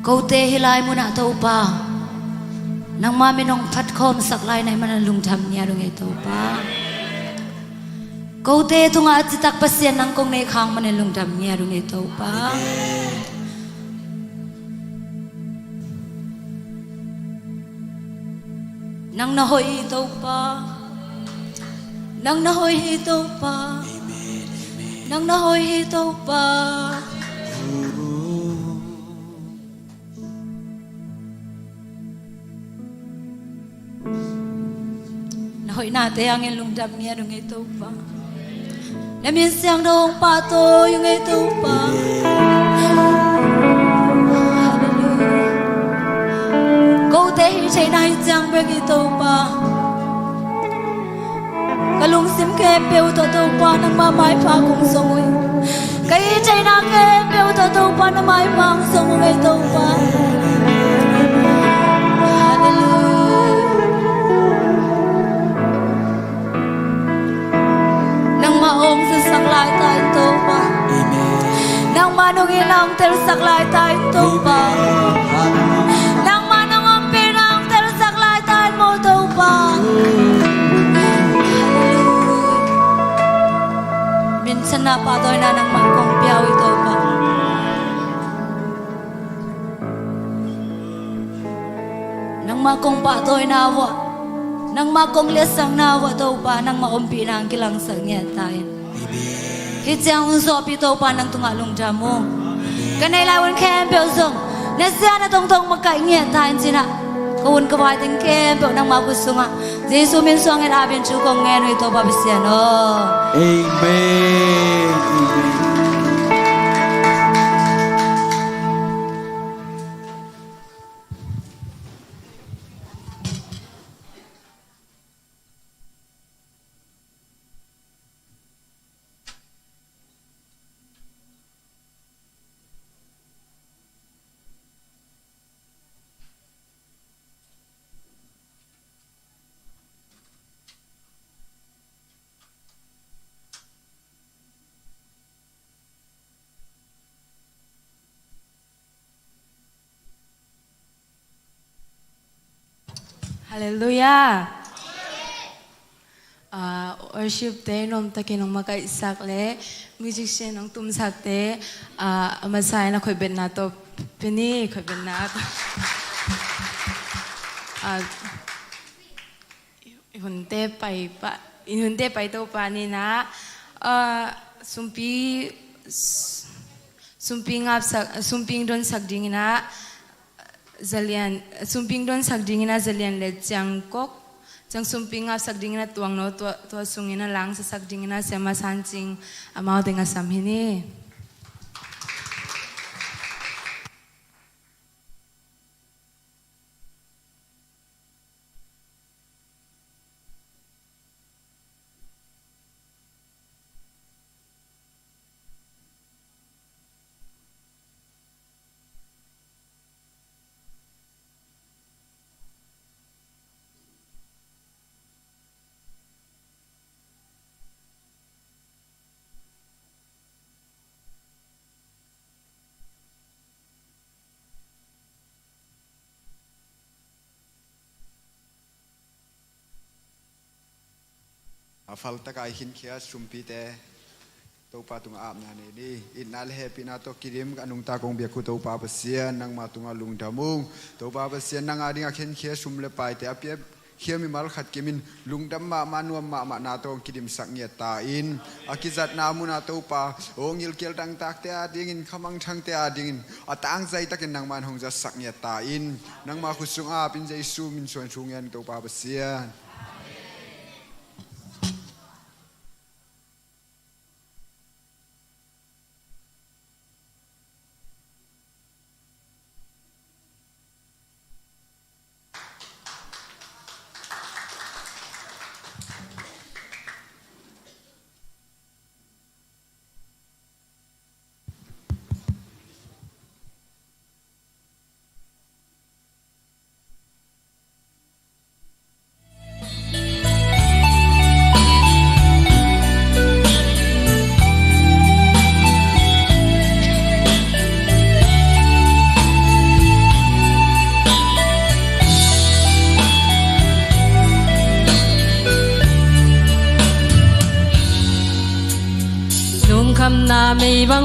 Kote hih lai munah Topa, nangma min hong phatkhawmsak lai na hih manin lungdam ngiat uh ing ei Topa. Kote tungah a citak Pasian nang kong neih khak manin lungdam ngiat uh ing ei Topa. Nang na hoih hi Topa. Nang na hoih hi Topa. Nang na hoih hi Topa. Na hoihnate hangin lungdam ngiat uh ing ei Topa. Na min siangtho hong pahtawi uh ing ei Topa. Halleluiah. Kote hih theihna hi ciang bek hi Topa. Ka lungsim khempeuh tawh Topa nangma maipha kong zong uh hi. Ka hih theihna khempeuh tawh Topa na maipha kong zong uh ing ei Topa. Halleluiah. Nangmah hong zilsak lai ta in Topa. Nangmah nong itna hong telsak lai ta in Topa. Nangmah nong ompihna hong telsak lai ta in maw Topa. Minthanna pahtawina nangmah kong pia uh hi Topa. Nangmah kong pahtawina vuah, nangmah kong liatsakna vuah Topa nangmah ompihna hong kilangsak ngiat ta in. Hih ciang hun zawhpih Topa nang tungah lungdam uh. Ka neih lai hun khempeuh zong na zia na tongtong makaih ngiat ta in ci-in ah ka hun ka vai teng khempeuh nangmah khut sungah Jesu min suang in ap in thu kong ngen uh hi Topa Pasian aw. Amen. Amen. Halleluiah. Ah, worship te nuamtakin hong makaihsak le musician hong tumsakte, ah, a masa in a khoihbetna tawh pia ni, khoihbetna tawh. Ah, i hunte pai pa, i hunte pai to pa ni na, ah, sumpi, sumpi ngapsak, sumpi donsak dingin ah, Zalian, sumping donsak dingin a Zalian le Ciangkok, ciang sumping ngapsak dingin a Tuangno, tua, tua sungin a langsasak dingin a Siama Sancing, amau teng a sam hi ni. A faltak a i khinkhiat sumpite Topa tungah apna nei ni. Itna le hehpihna tawh kidim a nungta kong biak uh Topa Pasian, nangma tungah lungdam ung. Topa Pasian, nang a ding a khinkhiat sum le paite a pia khia mimal khat kimin lungdam mahmah, nuam mahmah na tawh hong kidimsak ngiat ta in, a kizatna munah Topa, aw gilkial dangtakte a dingin, khamangthangte a dingin a tangzai takin nangman hong zatsak ngiat ta in, nangma khut sung a ap in Jesu min suang thu ngen Topa Pasian.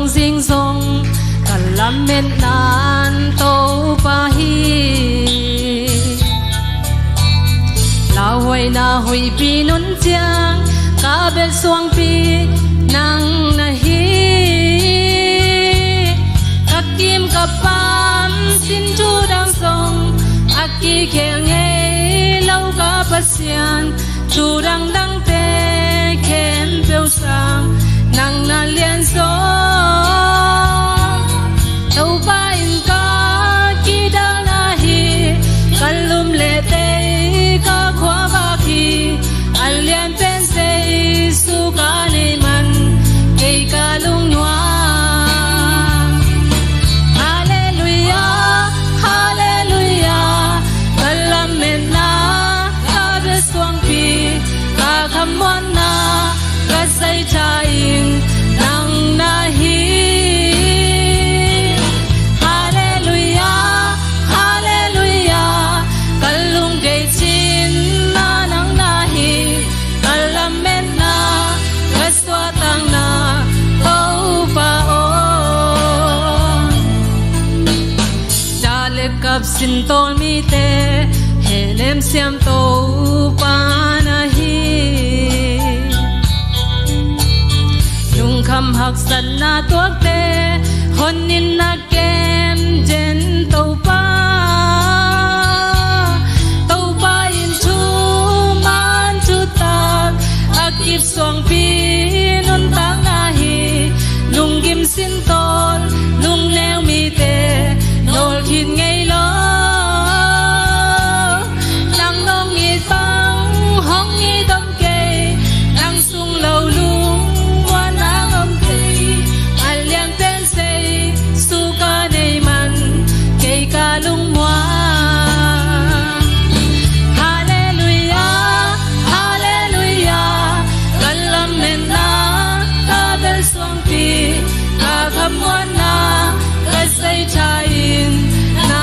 Zing zong ka lametna Topa hi. Lauhuaina huihpi nun ciang ka belsuangpi nang na hi. Ka kim ka pam sin thu dang zong a kikhel ngei lo ka Pasian, thu dangdangte khempeuh sang nang na lian zaw. Topa in ka kidalna hi, ka lum le tei ka khuavak hi. A lian pen Jesu ka nei man, kei ka lungnuam. Halleluia, halleluia, ka lametna, ka belsuangpi, ka khamuanna, ka zaithain nang na hi. Halleluia, halleluia, ka lungkei cinna nang na hi. Ka lametna, ka suahtakna Topa aw. Dah le kap sin tawl mite hehnem siam Topa na hi. Lungkham haksatna tuakte hon in na kem den Topa. Topa in thuman thutak a kip suangpi nuntakna hi. Lunggim sin tawl lungneu mite nawl khit ngei lo. Nang nong it bang hong it om kei, nang sung lo lungmuanna om kei. A lian pen Jesu ka nei man, kei ka lungmuang. Halleluia, halleluia, ka lametna, ka belsuangpi, ka khamuanna, ka zaithain na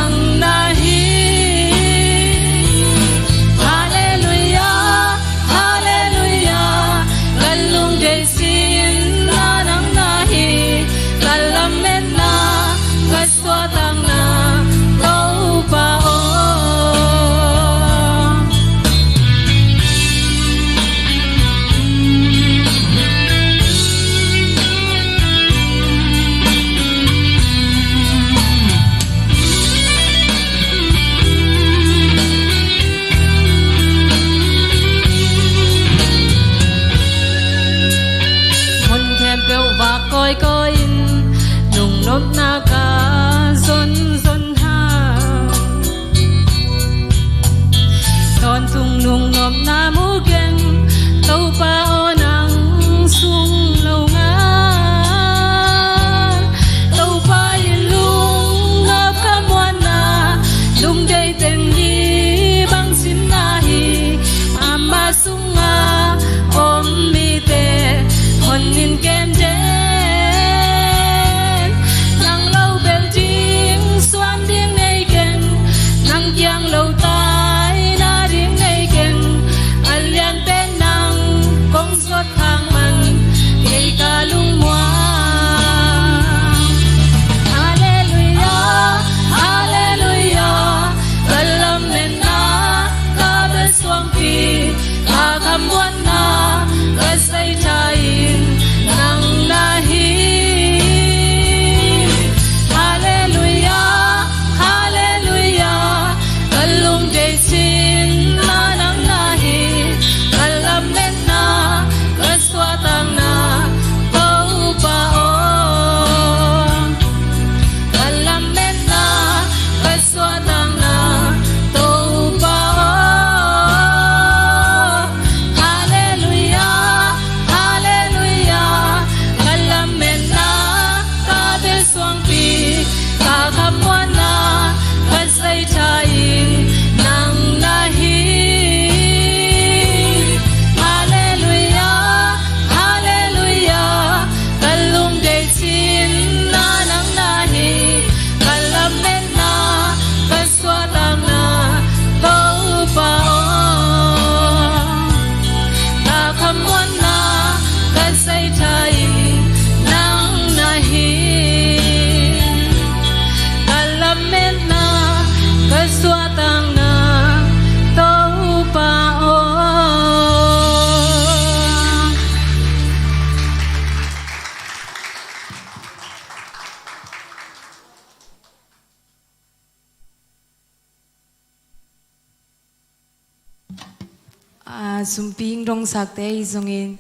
a, sumpi hong dongsakte ahi zongin,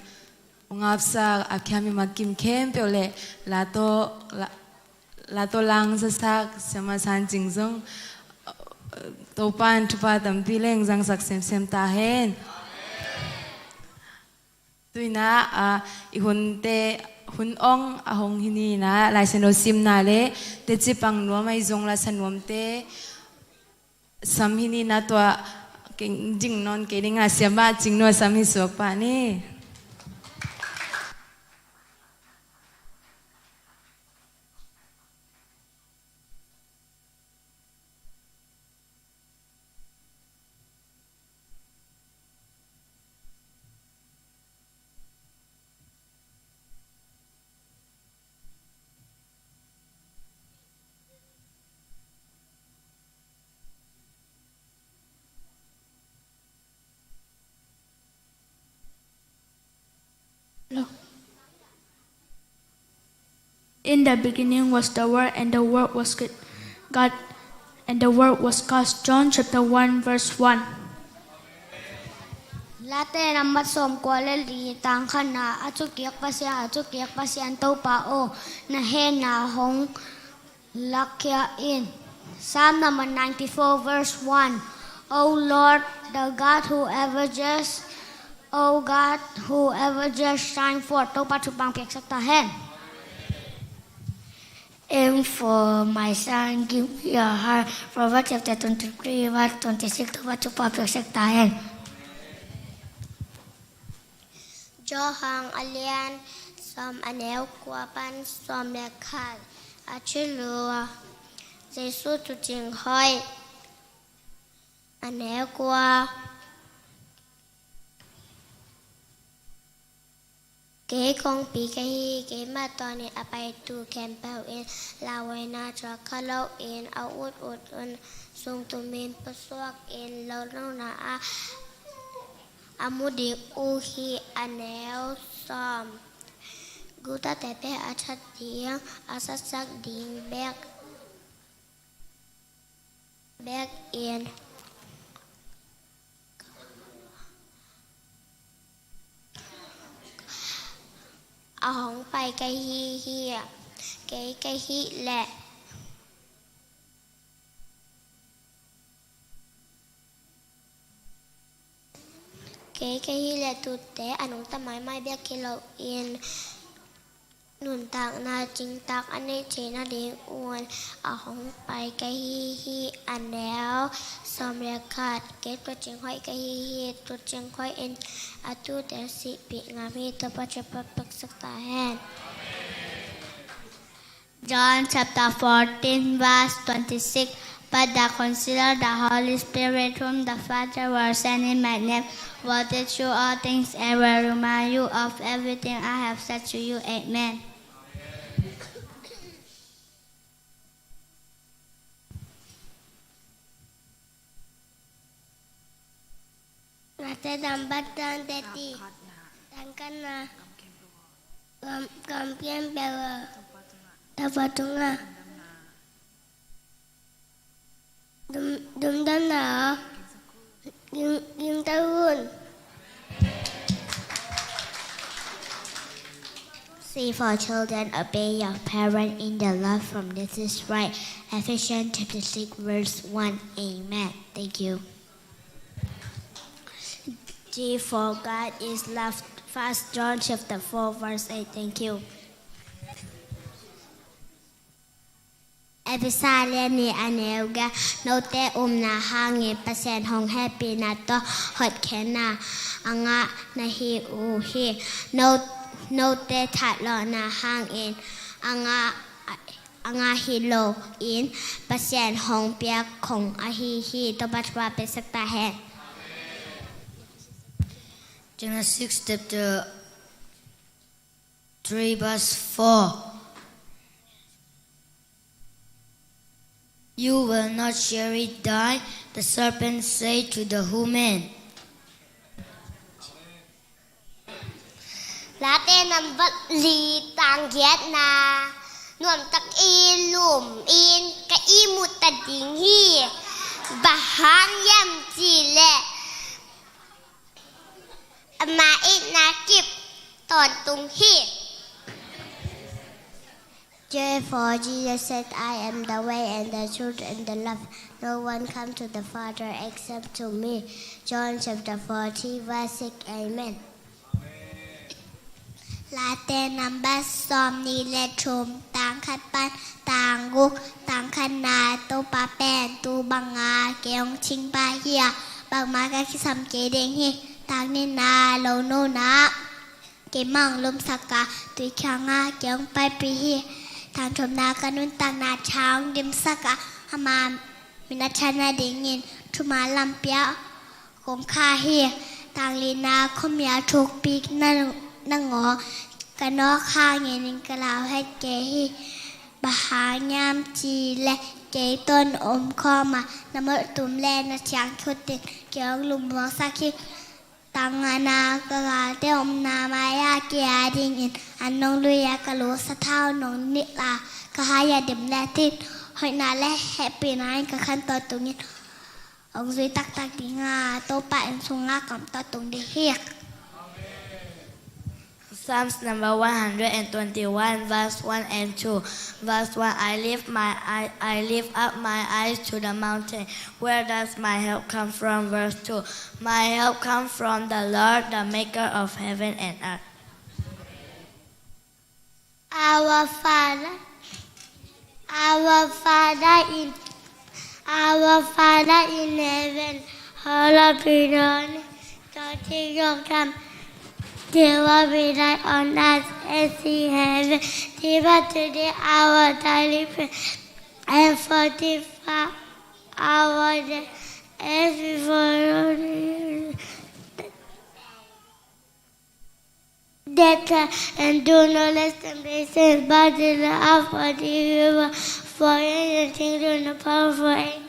hong apsak a kiam i mat kim khempeuh le, la tawh, la, la tawh lang zasak Siama San Cing zong, Topa'n thupha tampi leng zangsak semsem ta hen. Tuina, a, i hunte, hun ong a hong hi ni na, Lai Siangtho simna le teci pang nuam ahi zong la sa nuamte sam hi ni na, tua keng ding nawn kei ding a, Siama Cing Nu a sam hi suak pah ni. In the beginning was the Word, and the Word was with God, and the Word was God. John chapter one, verse one. Late nambat sawmkua le li, tang khatna. A thukiak Pasian, a thukiak Pasian Topa aw, na hehna hong lakkhia in. Psalm number ninety-four, verse one. O Lord, the God who ever just, O God, who ever just shine forth. Topa thupha piaksak ta hen. Aim for my son, give me your heart. Proverbs chapter twenty-three, verse twenty-six. Topa thupha piaksak ta hen. Johan a lian sawm, a neu kua pan sawm le khat. A thulu, Jesu tuucing hoih. A neu kua. Kei kongpi ka hi, keimah tawnin a paitu khempeuh in lauhuaina tuak kha loin a ut ut un sung tumin pusuakin lolona ah a mu ding uh hi. A neu sawm. Guhtate pen a that ding, a satsak ding bek, bek in a hong pai ka hi hi. Kei ka hih leh, kei ka hih leh tuute a nungta maimai bek hi loin nuntakna cingtak a neih theihna ding un a hong pai ka hi hi. A neu sawm le khat. Kei tuucing hoih ka hi hi. Tuucing hoih in a tuute sihpih ngam hi. Topa thupha piaksak ta hen. John chapter fourteen, verse twenty-six. But the Counselor, the Holy Spirit, whom the Father will send in my name, will teach you all things and will remind you of everything I have said to you. Amen. Late nambat tang thirty. Tang khatna. Gam, gam khempeuh ah Topa tungah lungdamna ging, ging ta un. See, for children, obey your parents in the Lord, for this is right. Ephesians chapter six, verse one. Amen. Thank you. G for God is love. First John chapter four, verse eight. Thank you. Efesa lian nih, a neu giat. Note upna hangin Pasian hong hehpihna tawh hotkhiatna a ngah na hi uh hi. No, note thatlawhna hangin a ngah, a ngah hi loin Pasian hong piak khong ahi hi. Topa thupha piaksak ta hen. Genesis chapter three, verse four. You will not surely die, the serpent said to the woman. Late nambat li, tang giatna. Nuamtak i lum in ka ihmut ta ding hi. Bang hang hiam cih leh Ama itna kip tawntung hi. Therefore, Jesus said, "I am the way and the truth and the life. No one comes to the Father except to me." John chapter fourteen, verse six. Amen. Late nambat sawm nih le thum, tang khat pan tang guk. Tang khatna, Topa pen tu banga kei hong cingpa hi a, bangmah ka kisam kei ding hi. Tang nihna, lohnona, keimah hong lumsak a, tui kiangah kei hong paipih hi. Tang thumna, ka nuntakna tha hong dimsak a, ama min a tha nadingin thuman lampi ah kong khah hi. Tang lina, khuamial thukpi nangawng ka nawk hangin ka lauhuai kei hi. Bang hang hiam cih leh kei tawh na omkhawm a, na molhtum le na ciangkhut in kei hong lungmuangsak hi. Tang ngana, ka galte omna mai-ah kei adingin an nong lui a, ka lu sathau nong nilh a, ka hai a dim le thit, hoihna le hehpihna in ka khan tawntung in hong zui taktak ding a, Topa inn sungah ka om tawntung ding hi. Psalms number one hundred and twenty-one, verse one and two. Verse one, I lift my eye, I lift up my eyes to the mountain. Where does my help come from? Verse two, my help comes from the Lord, the maker of heaven and earth. Our Father, our Father in, our Father in heaven, hallowed be your name. Your kingdom come, your will be done on earth as in heaven. Give us today our daily bread, and forgive us our debt as we forgive debtors, and do not let us into temptation, but deliver us from evil. For yours is the kingdom, the power, forever.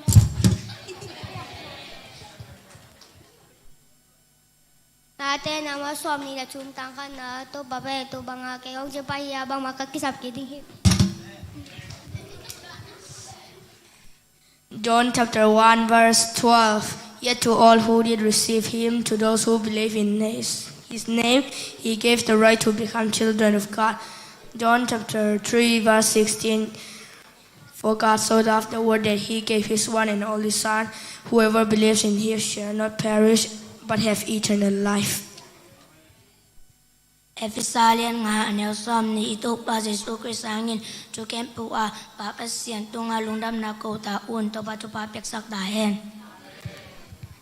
Late nambat sawm nih le thum, tang khatna, Topa pen tu banga kei hong cingpa hi a, bangmah ka kisam kei ding hi. John chapter one, verse twelve. Yet to all who did receive him, to those who believe in his, his name, he gave the right to become children of God. John chapter three, verse sixteen. For God so loved the world that he gave his one and only Son. Whoever believes in him shall not perish, but have eternal life. Efesa lian nga, a neu sawm nih. I Topa Jesu Khrist hangin thu khempeuh a Pa Pasian tungah lungdamna ko ta un. Topa thupha piaksak ta hen.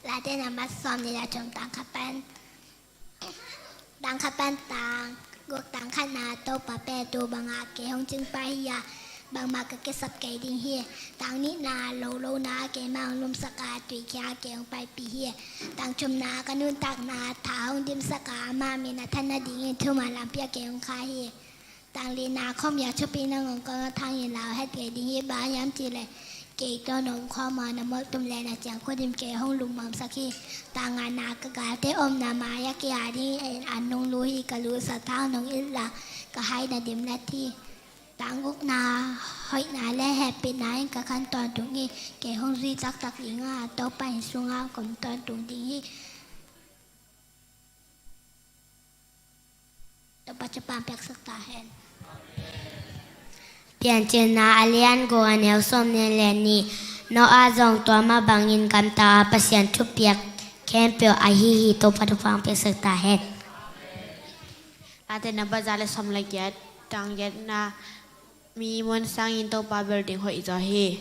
Late nambat sawm nih le thum, tang khat pan, tang khat pan tang guk. Tang khatna, Topa pen tu banga kei hong cingpa hi a, bangmah ka kisam kei ding hi. Tang nihna, lohnona, keimah hong lumsak a, tui kiangah kei hong paipih hi. Tang thumna, ka nuntakna tha hong dimsak a, ama min a tha nadingin thuman lampi ah kei hong khah hi. Tang lina, khuamial thukpi nangawng ka nawk hangin lauhuai kei ding hi. Bang hang hiam cih leh kei tawh na omkhawm a, na molhtum le na ciangkhut in kei hong lungmuangsak hi. Tang ngana, ka galte omna mai-ah kei adingin an nong lui hi. Ka lu sathau nong nilh a, ka hai na dim le thit. Tang gukna, hoihna le hehpihna in ka khan tawntung hi. Kei hong zui taktak ding a, Topa inn sungah ka om tawntung ding hi. Topa thupha piaksak ta hen. Piancilna a lian guk, a neu sawm nih le nih. Noah zong tua mah bangin gamta a, Pasian thupiak khempeuh ahi hi. Topa thupha piaksak ta hen. Late nambat za le sawm le giat, tang giatna, mi muan sangin Topa bel ding hoih zaw hi.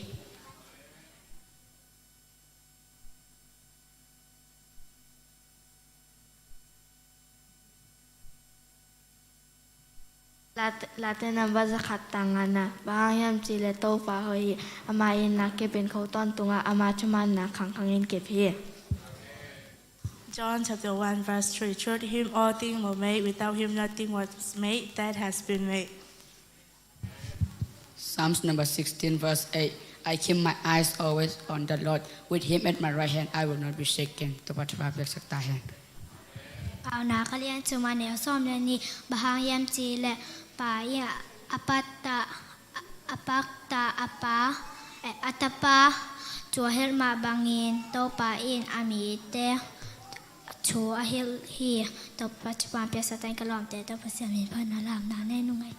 Late, Late nambat za khat, tang ngana. Bang hang hiam cih leh Topa hoih hi. Ama itna kip in kho tawntung a, ama thumanna khangkhang in kip hi. John chapter one, verse three. Through him all things were made, without him nothing was made that has been made. Psalms number sixteen, verse eight. I keep my eyes always on the Lord. With him at my right hand, I will not be shaken. Topa thupha piaksak ta hen. Paunak a lian thum, a neu sawm le nih. Bang hang hiam cih leh Pa in a pakta, a pakta a Pa, eh, a Tapa thu a hilh mah bangin Topa in a mite thu a hilh hi. Topa thupha piaksa ta in ka lawmte tawh Pasian min phatna lamna nei nung ei.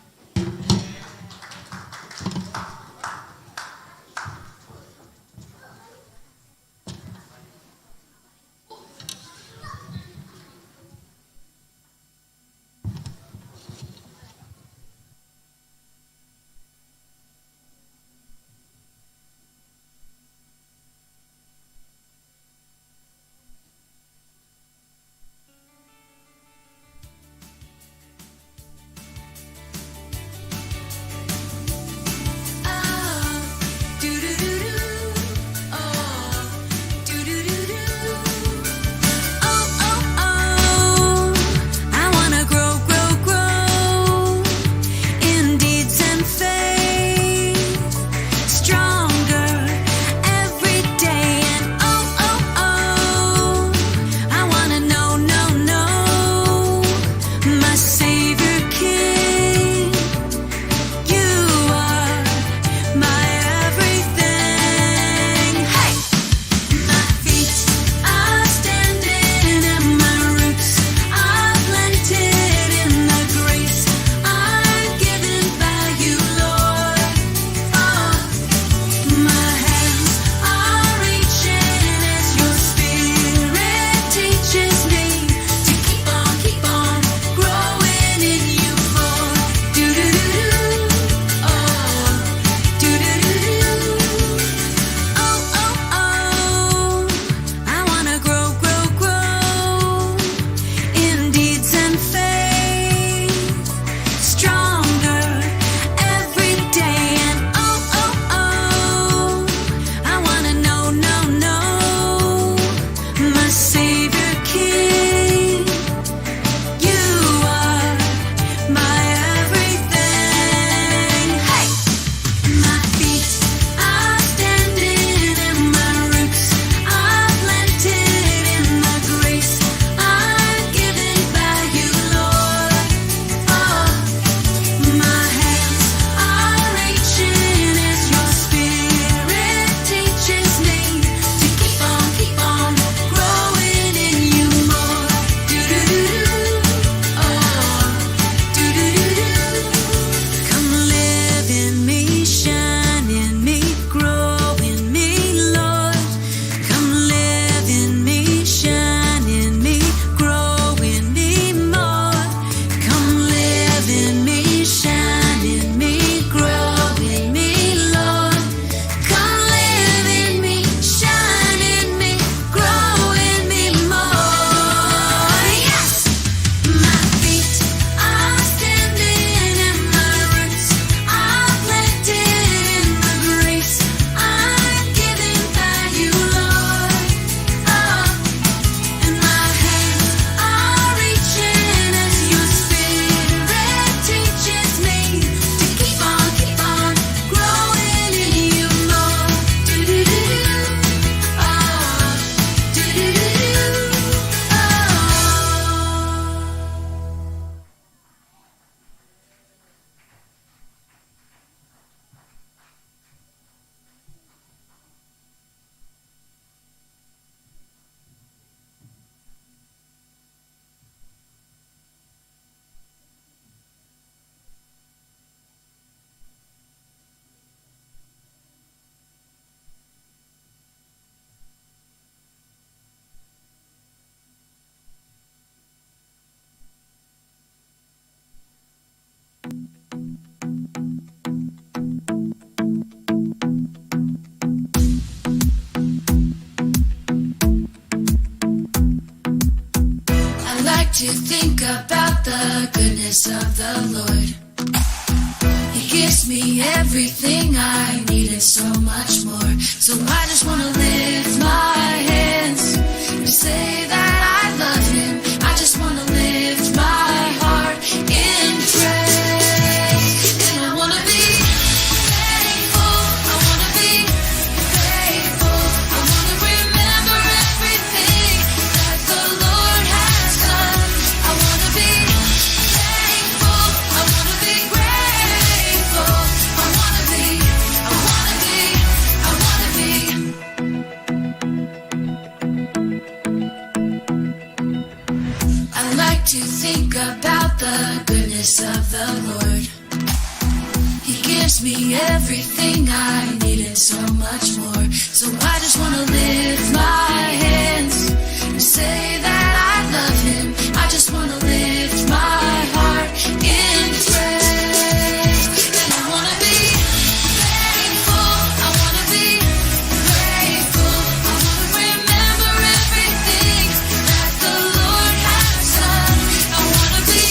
I like to think about the goodness of the Lord. He gives me everything I need and so much more. So I just wanna lift my hands and say that I love him. I just wanna lift my heart in praise. And I wanna be thankful. I wanna be grateful. I wanna remember everything that the Lord has done. I wanna be thankful. I wanna be grateful. I wanna be, I wanna be, I Of the Lord. He gives me everything I need and so much more. So I just wanna lift my hands and say that I love him. I just wanna lift my heart in praise. And I wanna be thankful. I wanna be grateful. I wanna remember everything that the Lord has done. I wanna be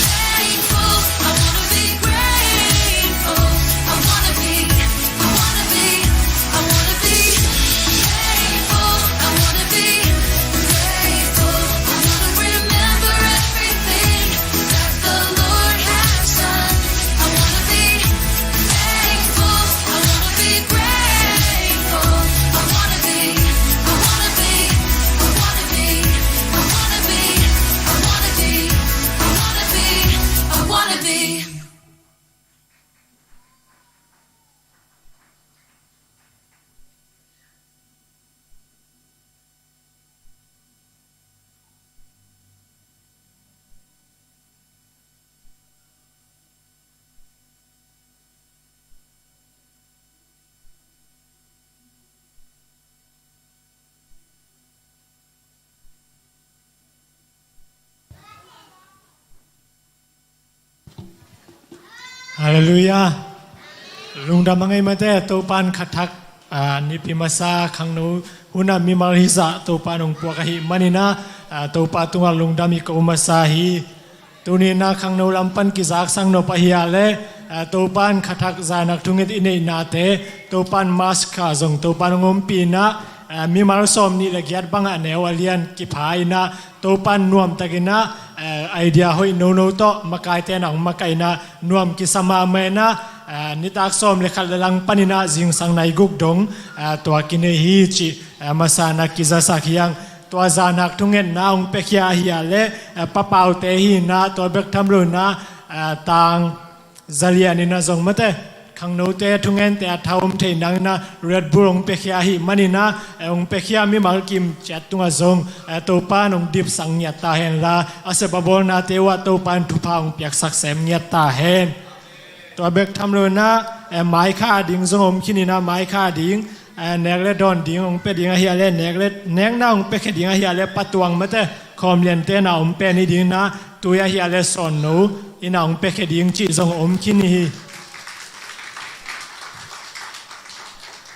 thankful. I wanna be grateful. I wanna be, I wanna be, I wanna be thankful. I wanna be grateful. I wanna remember everything that the Lord has done. I wanna be thankful. I wanna be grateful. I wanna be, I wanna be, I wanna be, I wanna be, I wanna be, I wanna be, I wanna be. Halleluiah. Lungdam a ngei mate, Topan khathak, ah, nipi masa khangno hunah mimal hizah Topan hong puak ahih maninah, ah, Topa tungah lungdam i ko masa hi. Tuninah khangno lam pan kizaksak nop ahih leh, ah, Topan khathak zanak thunget i neihnate, Topan maska zong Topan hong ompihnah, ah, mimal sawm nih le giat bangah neu a lian kipha innah, Topan nuamtakinah, eh, idea hoih nono tawh makaite na hong makaihna nuam kisa mahmah innah, eh, nitak sawm le khat le lang paninah zingsang nai guk dong, eh, tua kinei hi cih, eh, masana kizasak hi hang. Tua zanak thungetna hong piakhia ahih leh, eh, papaute hinah tua bek tham loinah, eh, tang zalian innah zong mate, khangnote thungente a tha om thei nanginah Red Bull hong piakhia ahih maninah, eh, hong piakhia mimal kim ciat tungah zong, eh, Topan hong dipsak ngiat ta henla, a sep a bawlnate uhah Topan thupha hong piaksak sem ngiat ta hen. Tua bek tham loinah, eh, maikha ding zong om khininah maikha ding, eh, nek le dawn ding hong pia ding ahih leh, nek le, nekna hong piakhia ding ahih leh patuang mate, khawm liante na hong pia ni dinginah, tui ahih leh sawnno innah hong piakhia ding cih zong om khin hi.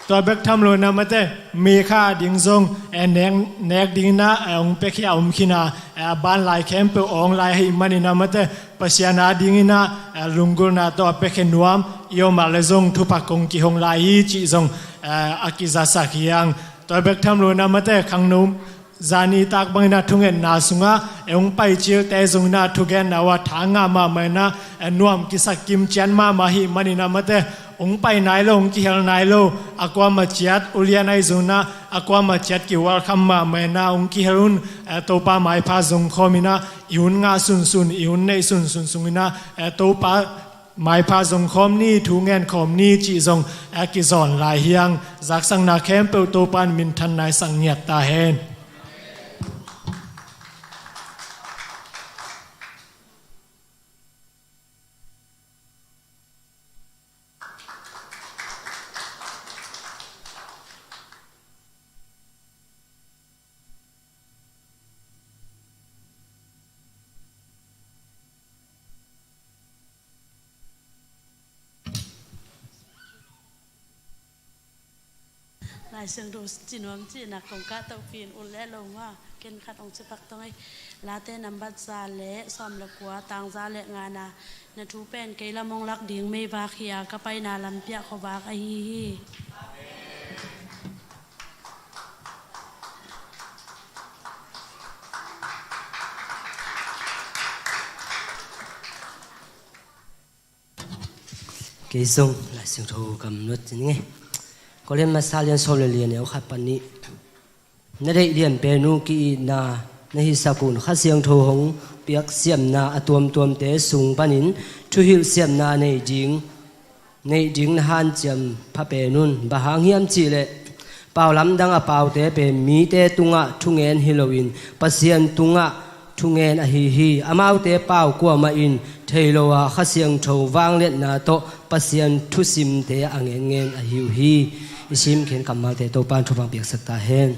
Tua bek tham loinah mate, mi kha ding zong, eh, nek, nek dinginah, eh, hong piakhia om khina, eh, a ban lai khempeuh awng lai ahih maninah mate, Pasian a dinginah, eh, lunggulhna tawh a piakhia nuam i om a leh zong thupha kong kihong lai hi cih zong, eh, a kizasak hi hang. Tua bek tham loinah mate, khangno zani tak banginah thungetna sungah, eh, hong pai cilte zonginah thugenna uhah tha ngah mahmah innah, eh, nuam kisak kim ciat mahmah ahih maninah mate, hong pai nai lo, hong kihel nai lo, a kuamah ciat ulian ahi zonginah, a kuamah ciat ki-welcome mahmah innah, hong kihel un, eh, Topa maipha zong khawminah, i hun ngah sunsun, i hun neih sunsun sunginah, eh, Topa maipha zong khawm ni, thu ngen khawm ni cih zong, eh, kizawn lai hi hang. Zaksakna khempeuh Topan minthan nai sak ngiat ta hen. Lai Siangtho ci nuam cihna kong kah tohpi in ut leh lo maw, ken khat hong cipak tong ei. Late nambat za le sawm le kua, tang za le ngana, na thu pen kei lam hong lak ding meivak hi a, ka paina lampi ah khuavak ahi hi. Kei zong Lai Siangtho kam nuat ci ning ei. Korin masa lian sawm le li, a neu khat pan nih. Na deih lian pen uh ki-itna na hisak un, Kha Siangtho hong piak siamna a tuamtuamte sung panin thuhilh siamna nei ding, neih ding na hanciam pha pen un. Bang hang hiam cihleh, pau lamdang a paute pen mite tungah thungen hi loin Pasian tungah thungen ahi hi. Amaute pau kuamah in thei lo a, Kha Siangtho vangliatna tawh Pasian thusimte a ngenngen ahi uh hi. I simkhin kammalte Topa'n thupha piaksak ta hen.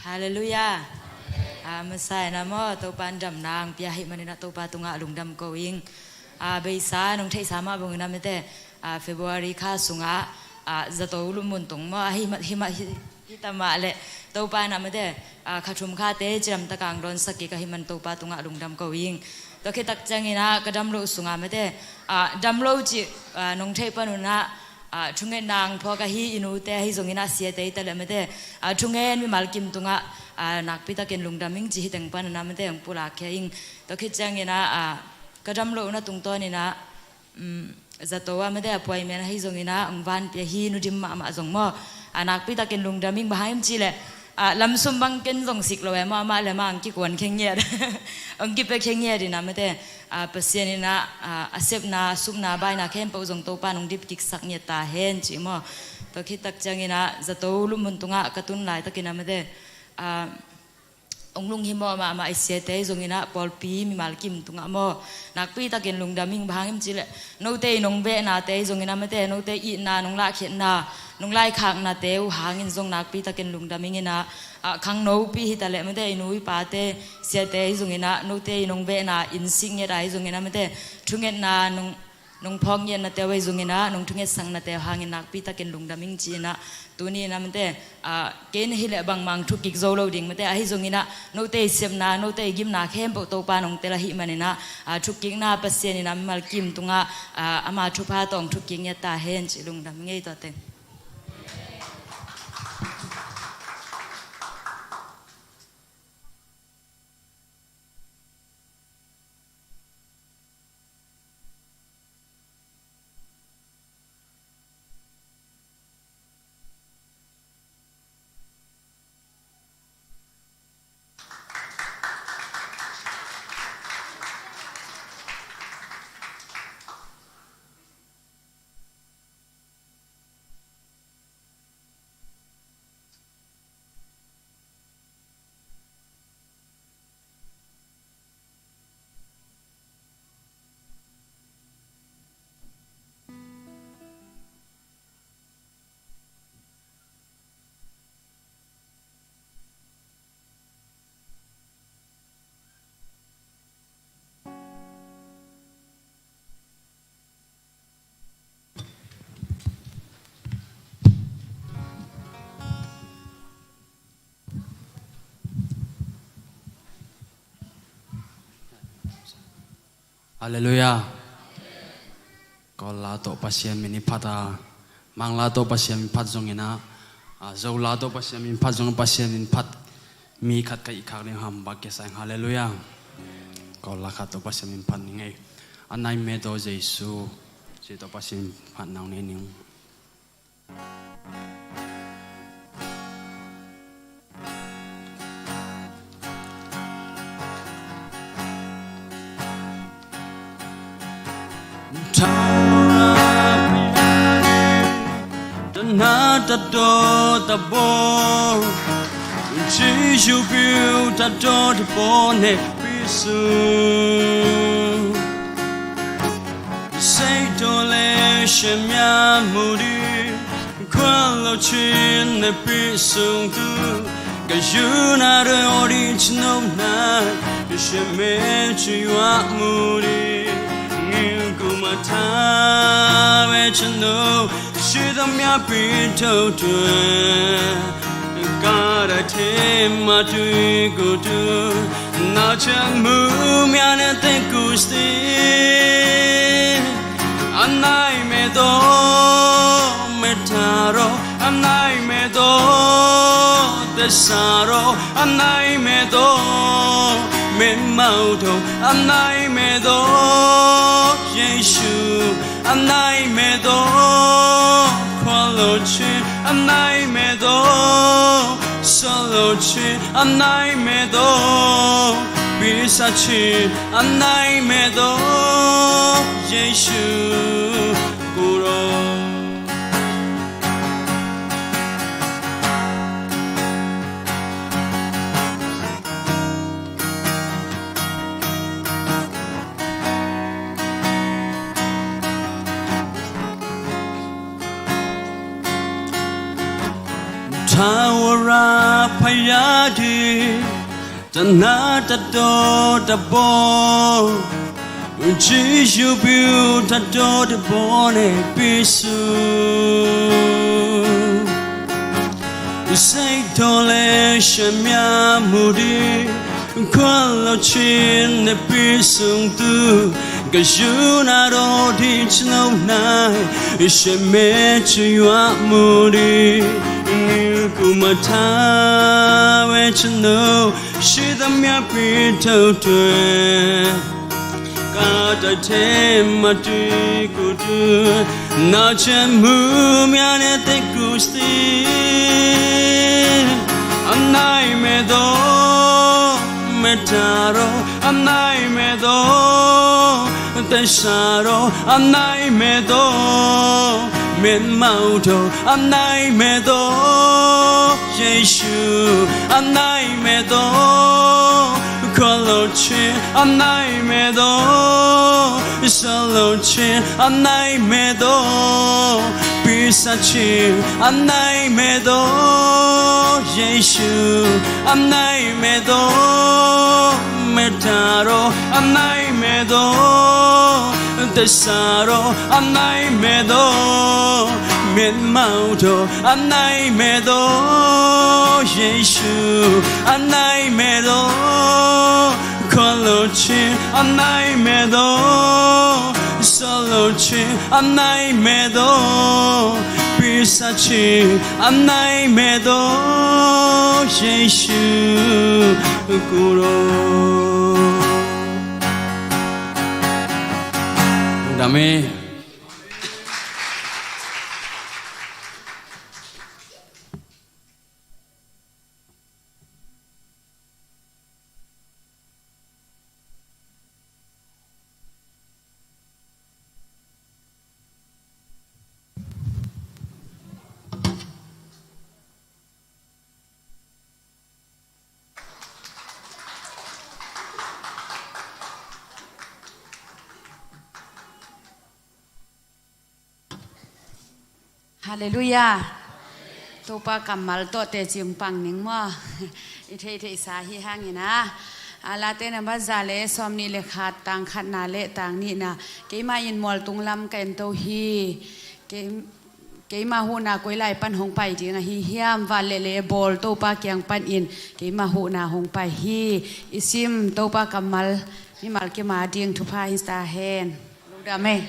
Halleluiah. A, masa in ah maw, Topa'n damna hong pia ahih manin ah Topa tungah lungdam ko ing. A, beisa nong theihsa mah bangin ah mate, a, February kha sungah, a, zato lupmun tung maw, a, hi mah, hi mah, hi, hi ta mah leh Topa in ah mate, a, kha thum khate cidamtak a hong dawnsak kik ahih man Topa tungah lungdam ko ing. Tua khit tak ciangin ah ka dam loh sungah mate, a, dam lo cih, a, nong theih pan un ah, a, thungetna hong phawk ahi i nute ahi zongin ah siate hi ta leh mate, a, thungen mimal kim tungah, a, nakpi takin lungdam ing ci hi teng pan un ah mate hong pulak khia ing. Tua khit ciangin ah, a, ka dam lohna tungtawnin ah, um, zato ah mate appointment ahi zongin ah hong vanpih ahi Nu Dim mahmah zong maw, a, nakpi takin lungdam ing. Bang hang hiam cih leh, a, lamsum bang ken zong sik lo e maw, amah leh amah hong kikuan khia ngiat, hong kipia khia ngiat in ah mate, a, Pasian in ah, a, a sepna, supna, baina khempeuh zong Topa'n hong dip kiksak ngiat ta hen ci maw. Tua khit tak ciangin ah zato lupmun tungah ka tun laitakin ah mate, a, hong lunghimawh mahmah i siate ahi zongin ah pawlpi mimal kim tungah maw, nakpi takin lungdam ing. Bang hang hiam cih leh note i nong vehnate ahi zongin ah mate, note itna, nong lahkhiatna, nong laikhaknate uh hangin zong nakpi takin lungdam ing in ah, a, khangnopi hi ta leh mate, i nu i pate, siate ahi zongin ah note i nong vehna inn sik ngiat ahi zongin ah mate, thungetna nong nong phawk ngiatnate uh ahi zongin ah, nong thungetsaknate uh hangin nakpi takin lungdam ing ci in ah, tuni in ah mate, a, ken hi leh bangmah hong thuk kik zo lo ding mate, ahi zongin ah note i sepna, note i gimna khempeuh Topa'n hong tel ahih manin ah, a, thukkikna Pasian in ah mimal kim tungah, a, ama thupha tawh hong thukkik ngiat ta hen ci lungdam ing ei. Tua teng. Halleluiah. Kawl la tawh Pasian min i phat a, Mang la tawh Pasian min phat zongin ah, a, Zo la tawh Pasian min phat zongin ah Pasian min phat mi khat ka hih khak ding ham bak kia sa ing. Halleluiah. Kawl la khat tawh Pasian min phat ning ei. A nai met aw Jesu, ci tawh Pasian min phat nang nei ning. Tana tato tabo, Jesu piu tato tabo ne pisu. Seito le shemya mudi, kwalo chin ne pisung tu, kayuna re ori chino na, sheme chiwa mudi, ngil kumata we chino, shitamya pito tu, kara te matui kutu, na chang mu mya ne te kusti. Anai medo metaro, anai medo tesaro, anai medo memaudo, anai medo Jesu, anai medo kwalochin, anai medo solochin, anai medo Pisa chin a nai me do Jesu kuro. Tawara payadi tana tato tabo. Jesu piu tato tabo ne pisu. Sei tole shemya mudi. Kwalo chin ne pisung tu. Kayuna do di chino nai. Sheme chuyua mudi. Kumata we chino. Shita mya pito tue. Kata te mati kutu. Na chen mu mya ne te kusti. Anai me do me taro. Anai me do te saro. Anai me do me mauto. Anai me do Jesu. Anai me do koloche. Anai me do soloche. Anai me do pisa chin. Anai me do Jesu. Anai me do me taro. Anai me do te saro. Anai me do me mauto. Anai me do Jesu. Anai me do koloche. Anai me do soloche. Anai me do pisa chin. Anai me do Jesu kuro. Dame. Halleluiah. Topa kammal tawh teci pang ning maw. I theihtheihsa hi hangin a, a Late number za le sawmnih le khat, tang khatna le tang nihna. Keimah in Mualtung lam ka ento hi. Kei, keimah huhna koi lai pan hong pai ding ahi hiam? Van le lei bawl Topa kiang panin keimah huhna hong pai hi. I sim Topa kammal mimal kim a ding thupha hi ta hen. Lungdam e.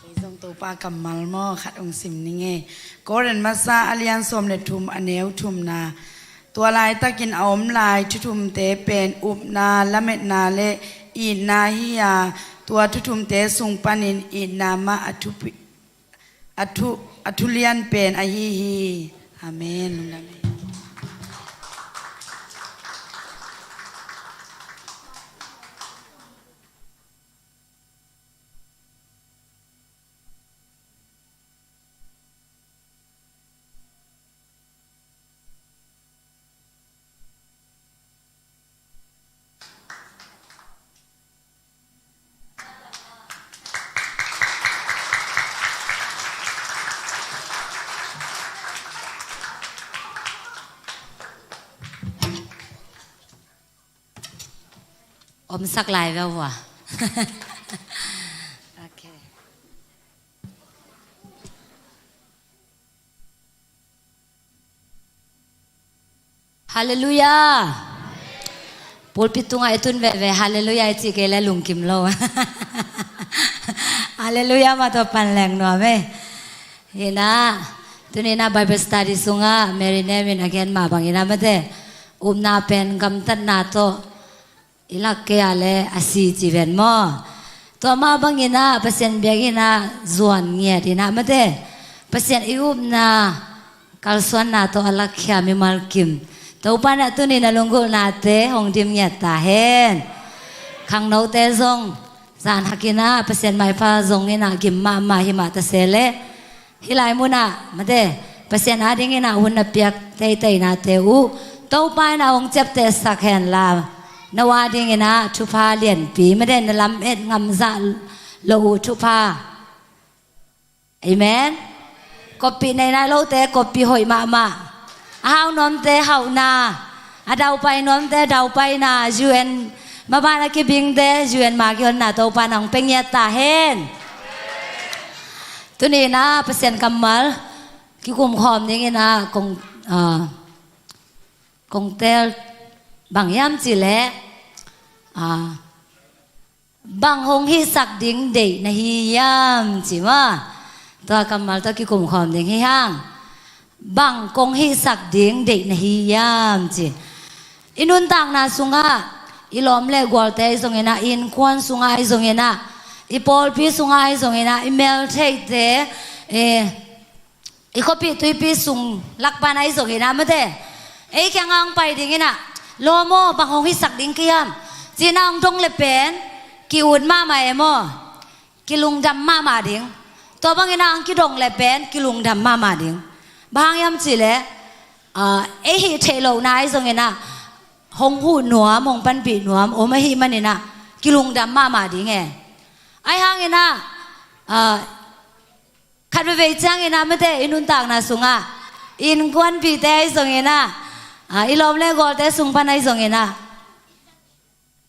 Kei zong Topa kammal maw khat hong sim ning e. Korin masa a lian sawm le thum, a neu thumna. Tua laitakin a om lai thuthumte pen upna, lametna le itna hi a, tua thuthumte sung panin itna mah a thupi, a thu, a thulian pen ahi hi. Amen. Lungdam e. Omsak lai ve ua. Okay. Halleluiah. Pulpit tungah i tun veve halleluiah i cih kei le lungkim lo. Halleluiah mah tawh pan leng nuam e. Hi na, tuni na Bible study sungah Mary Nem in a gen mah bangin a mate. upna pen gamtatna tawh i lak kei ah le a si ci ven maw? Tua mah bangin ah Pasian biakinn ah zuan ngiat in ah mate, Pasian i upna kalsuanna tawh a lakkhia mimal kim, Topa in ah tuni in a lunggulhnate hong dim ngiat ta hen. Khangnote zong zan hak in ah Pasian maipha zong in ah gim mahmah hi mah ta se leh, hih lai munah mate, Pasian adingin ah hun na piak teiteina te uh Topa in ah hong ciaptehsak hen la, no adingin ah thupha lianpi mate, na lamet ngamzah lo uh thupha. Amen. Koppih nei nai lote koppih hoih mahmah, a hau nuamte hauhna, a daupai nuamte daupaina, U N maban a kibingte U N ma kihonna Topa in ah hong pia ngiat ta hen. Tuni in ah Pasian kammal kikum khawm dingin ah kong, ah, kong teel bang hiam cih leh, ah, bang hong hihsak ding deih na hi hiam ci maw? Tua kammal tawh kikum khawm ding hi hang. Bang kong hihsak ding deih na hi hiam ci. I nuntakna sungah, i lawm le gualte ahi zongin ah, i innkuan sungah ahi zongin ah, i pawlpi sungah ahi zongin ah, i meltheihte, eh, i khuapi tuipi sung lak pan ahi zongin ah mate, ei kiangah hong pai dingin ah, lawm aw, bang hong hihsak ding ka hiam ci-in ah hong dong le pen ki-ut mahmah e maw? Kilungdam mahmah ding. Tua bangin ah hong kidong le pen kilungdam mahmah ding. Bang hang hiam cih leh, ah, ei hih theih lohna ahi zongin ah hong huh nuam, hong panpih nuam om ahih manin ah kilungdam mahmah ding e. Ahi hangin ah, ah, khat veivei ciangin ah mate, i nuntakna sungah i innkuanpihte ahi zongin ah, ah, i lawm le gualte sung pan ahi zongin ah,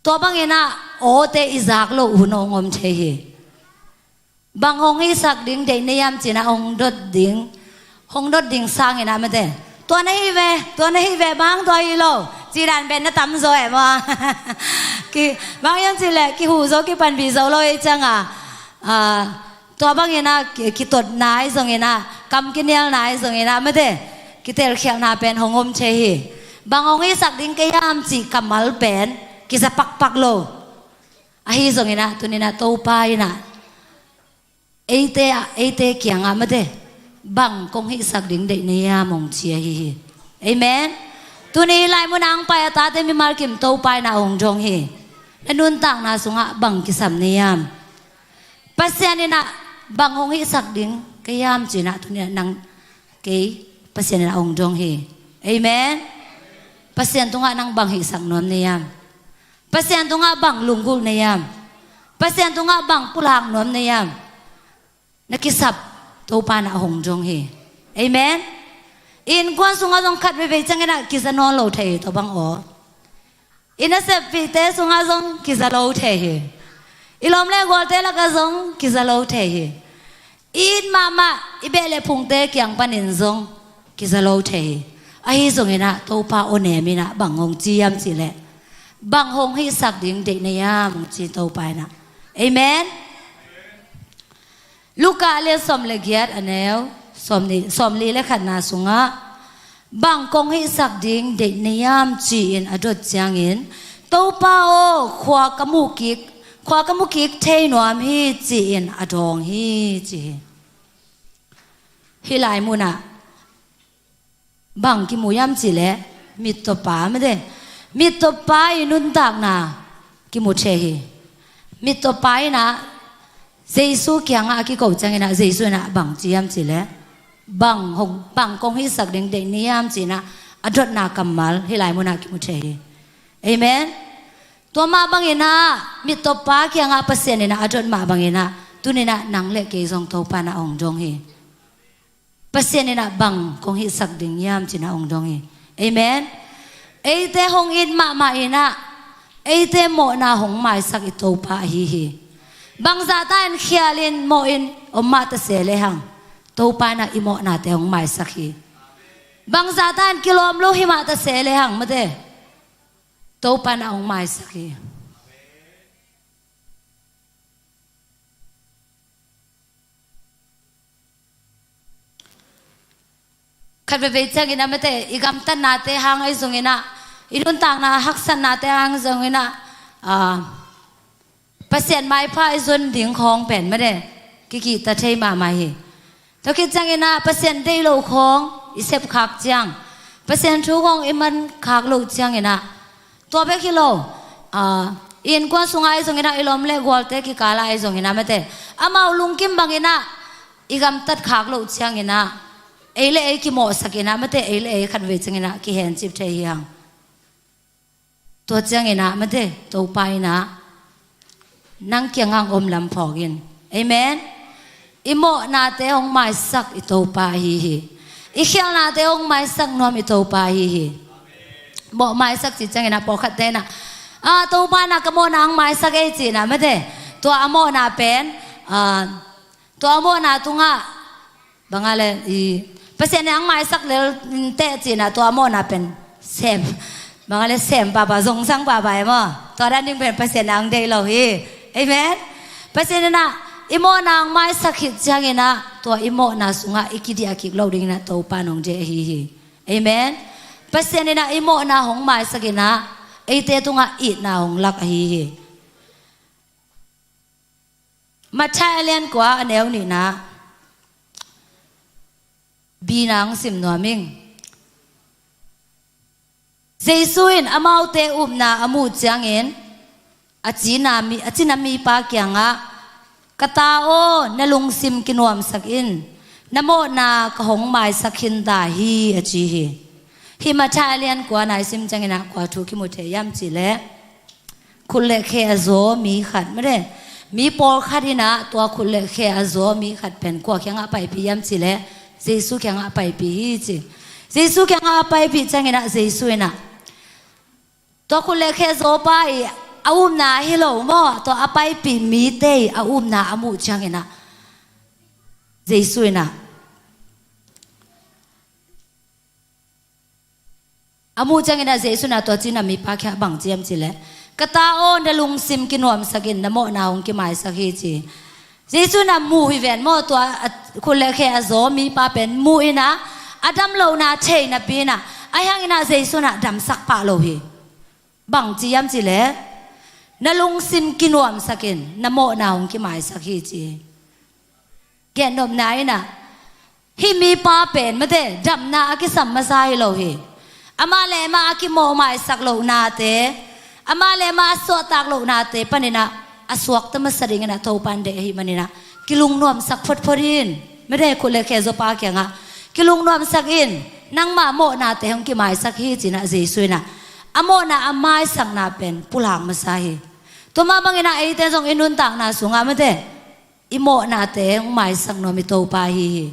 tua bangin ah awte i zak loh hun hong om thei hi. Bang hong hihsak ding deih na hiam ci-in ah hong dot ding, hong dot ding sangin ah mate, tua na hi ve, tua na hi ve, bang tua hi lo ci dan pen na tam zaw e maw? Ki, bang hiam cih leh kihuh zo, kipanpih zo lo ahih ciangin ah, ah, tua bangin ah ki, kitotna ahi zongin ah, kam kinialna ahi zongin ah mate, kitelkhialhna pen hong om thei hi. Bang hong hihsak ding ka hiam cih kammal pen kiza pakpak lo. Ahi zongin ah tuni in ah Topa in ah eite ah, eite kiangah mate, bang kong hihsak ding deih na hiam hong ci ahi hi. Amen. Tuni hih lai munah hong pai a tate mimal kim Topa in ah hong dong hi. Na nuntakna sungah bang kisam na hiam? Pasian in ah bang hong hihsak ding ka hiam ci-in ah tuni in ah nang kei Pasian in ah hong dong hi. Amen. Pasian tungah nang bang hihsak nuam na hiam? Pasian tungah bang lunggulh na hiam? Pasian tungah bang pulak nuam na hiam? Na kisap Topa in ah hong dong hi. Amen. I innkuan sungah zong khat veivei ciangin ah kiza nawn lo thei hi, tua bang aw. I naseppihte sungah zong kiza lo thei hi. I lawm le gualte lakah zong kiza lo thei hi. I it mahmah i beh le phungte kiang panin zong kiza lo thei hi. Ahi zongin ah Topa aw nem in ah bang hong ci hiam cih leh, bang hong hihsak ding deih na hiam hong ci Topa in ah. Amen. Luka a lian sawm le giat, a neu sawmnih, sawmli le khatna sungah, bang kong hihsak ding deih na hiam ci-in a dot ciangin, Topa aw, khua ka mu kik, khua ka mu kik thei nuam hi ci-in a dawng hi ci hi. Hih lai munah bang kimu hiam cih leh, mittawpa mate, mittawpa i nuntakna kimu thei hi. Mittawpa in ah Jesu kiangah a kiko ciangin ah Jesu in ah bang ci hiam cih leh, bang hong, bang kong hihsak ding deih na hiam ci-in ah a dotna kammal hih lai munah kimu thei hi. Amen. Tua mah bangin ah mittawpa kiangah Pasian in ah a dot mah bangin ah tuni in ah nang le kei zong Topa in ah hong dong hi. Pasian in ah bang kong hihsak ding hiam ci-in ah hong dong hi. Amen. Eite hong it mahmah in ah, eite mawhna hong maisak i Topa ahi hi. Bangzahta in khialin mawhin om mah ta se lehang, Topa in ah i mawhnate hong maisak hi. Bangzahta in kilawm lo hi mah ta se lehang mate, Topa in ah hong maisak hi. Khat veivei ciangin ah mate, i gamtatnate hang ahi zongin ah, I nuntakna haksatnate hang zong inah, ah, Pasian maipha i zon ding khawng pen mate kikihta thei mahmah hi. Tua khit ciang inah Pasian deih loh khawng i sepkhak ciang, Pasian thu khawng i mankhak loh ciang inah, tua bek hi lo, ah, i innkuan sungah i zong inah i lawm le gualte kikalah i zong inah mate amau lungkim bang inah i gamtat khak loh ciang inah ei le ei kimawhsak inah mate ei le ei khatvei ciang inah kihencip thei hi hang. Tua ciang inah mate Topa inah nang kiangah om lam phawk in. Amen. I mawhnate hong maisak i Topa ahi hi. I khialhnate hong maisak nuam i Topa ahi hi. Mawh maisak ci ciang inah pawlkhatte inah, ah, Topa inah ka mawhna hong maisak ei ci inah mate tua a mawhna pen, ah, tua a mawhna tungah bang a le i Pasian in hong maisak lel teh ci inah tua a mawhna pen sem, bang a le sem pahpah, zongsang pahpah e maw. Tua dan ding pen Pasian in hong deih lo hi. Amen. Pasian inah i mawhna hong maisak khit ciang inah tua i mawhna sungah i kidiah kik loh ding inah Topa in hong deih ahi hi. Amen. Pasian inah i mawhna hong maisak inah eite tungah itna hong lak ahi hi. Matthai a lian kua a neu nihna B na hong sim nuam ing. Jesu in amaute upna a muh ciangin a cina mi, a cina mipa kiangah, "Ka ta aw, na lungsim kinuamsak in, na mawhna ka hong maisak khin ta hi," a ci hi. Hih Matthai a lian kua na i sim ciang inah kua thu kimu thei hiam cih leh, khut le khe a zaw mi khat mate, mi pawlkhat inah tua khut le khe a zaw mi khat pen kua kiangah a paipih hiam cih leh Jesu kiangah a paipih hi ci. Jesu kiangah a paipih ciang inah Jesu inah tua khut le khe zawpa i a upna hi lo maw, tua a paipih mite i a upna a muh ciang inah Jesu inah a muh ciang inah Jesu inah tua cina mipa kiangah bang ci hiam cih leh, "Ka ta aw, na lungsim kinuamsak in, na mawhna hong kimaisak hi," ci. Jesu inah mu hi ven maw, tua a khut le khe a zaw mipa pen mu inah a dam lohna thei napi inah, ahi hang inah Jesu inah damsak pah lo hi. Bang ci hiam cih leh, "Na lungsim kinuamsak in, na mawhna hong kimaisak hi," ci. Gennopna inah hih mipa pen mate damna a kisam masa hi lo hi. Amah le amah a kimawhmaisak lohnate, amah le amah a suahtak lohnate pan inah a suakta masa ding inah Topa in deih ahih man inah kilungnuamsak photphot in, mate khut le khe zawpa kiangah, "Kilungnuamsak in, nangmah mawhnate hong kimaisak hi," ci inah Jesu inah a mawhna a maisakna pen pulak masa hi. Tua mah bang inah eite zong i nuntakna sungah mate i mawhnate hong maisak nuam i Topa ahi hi.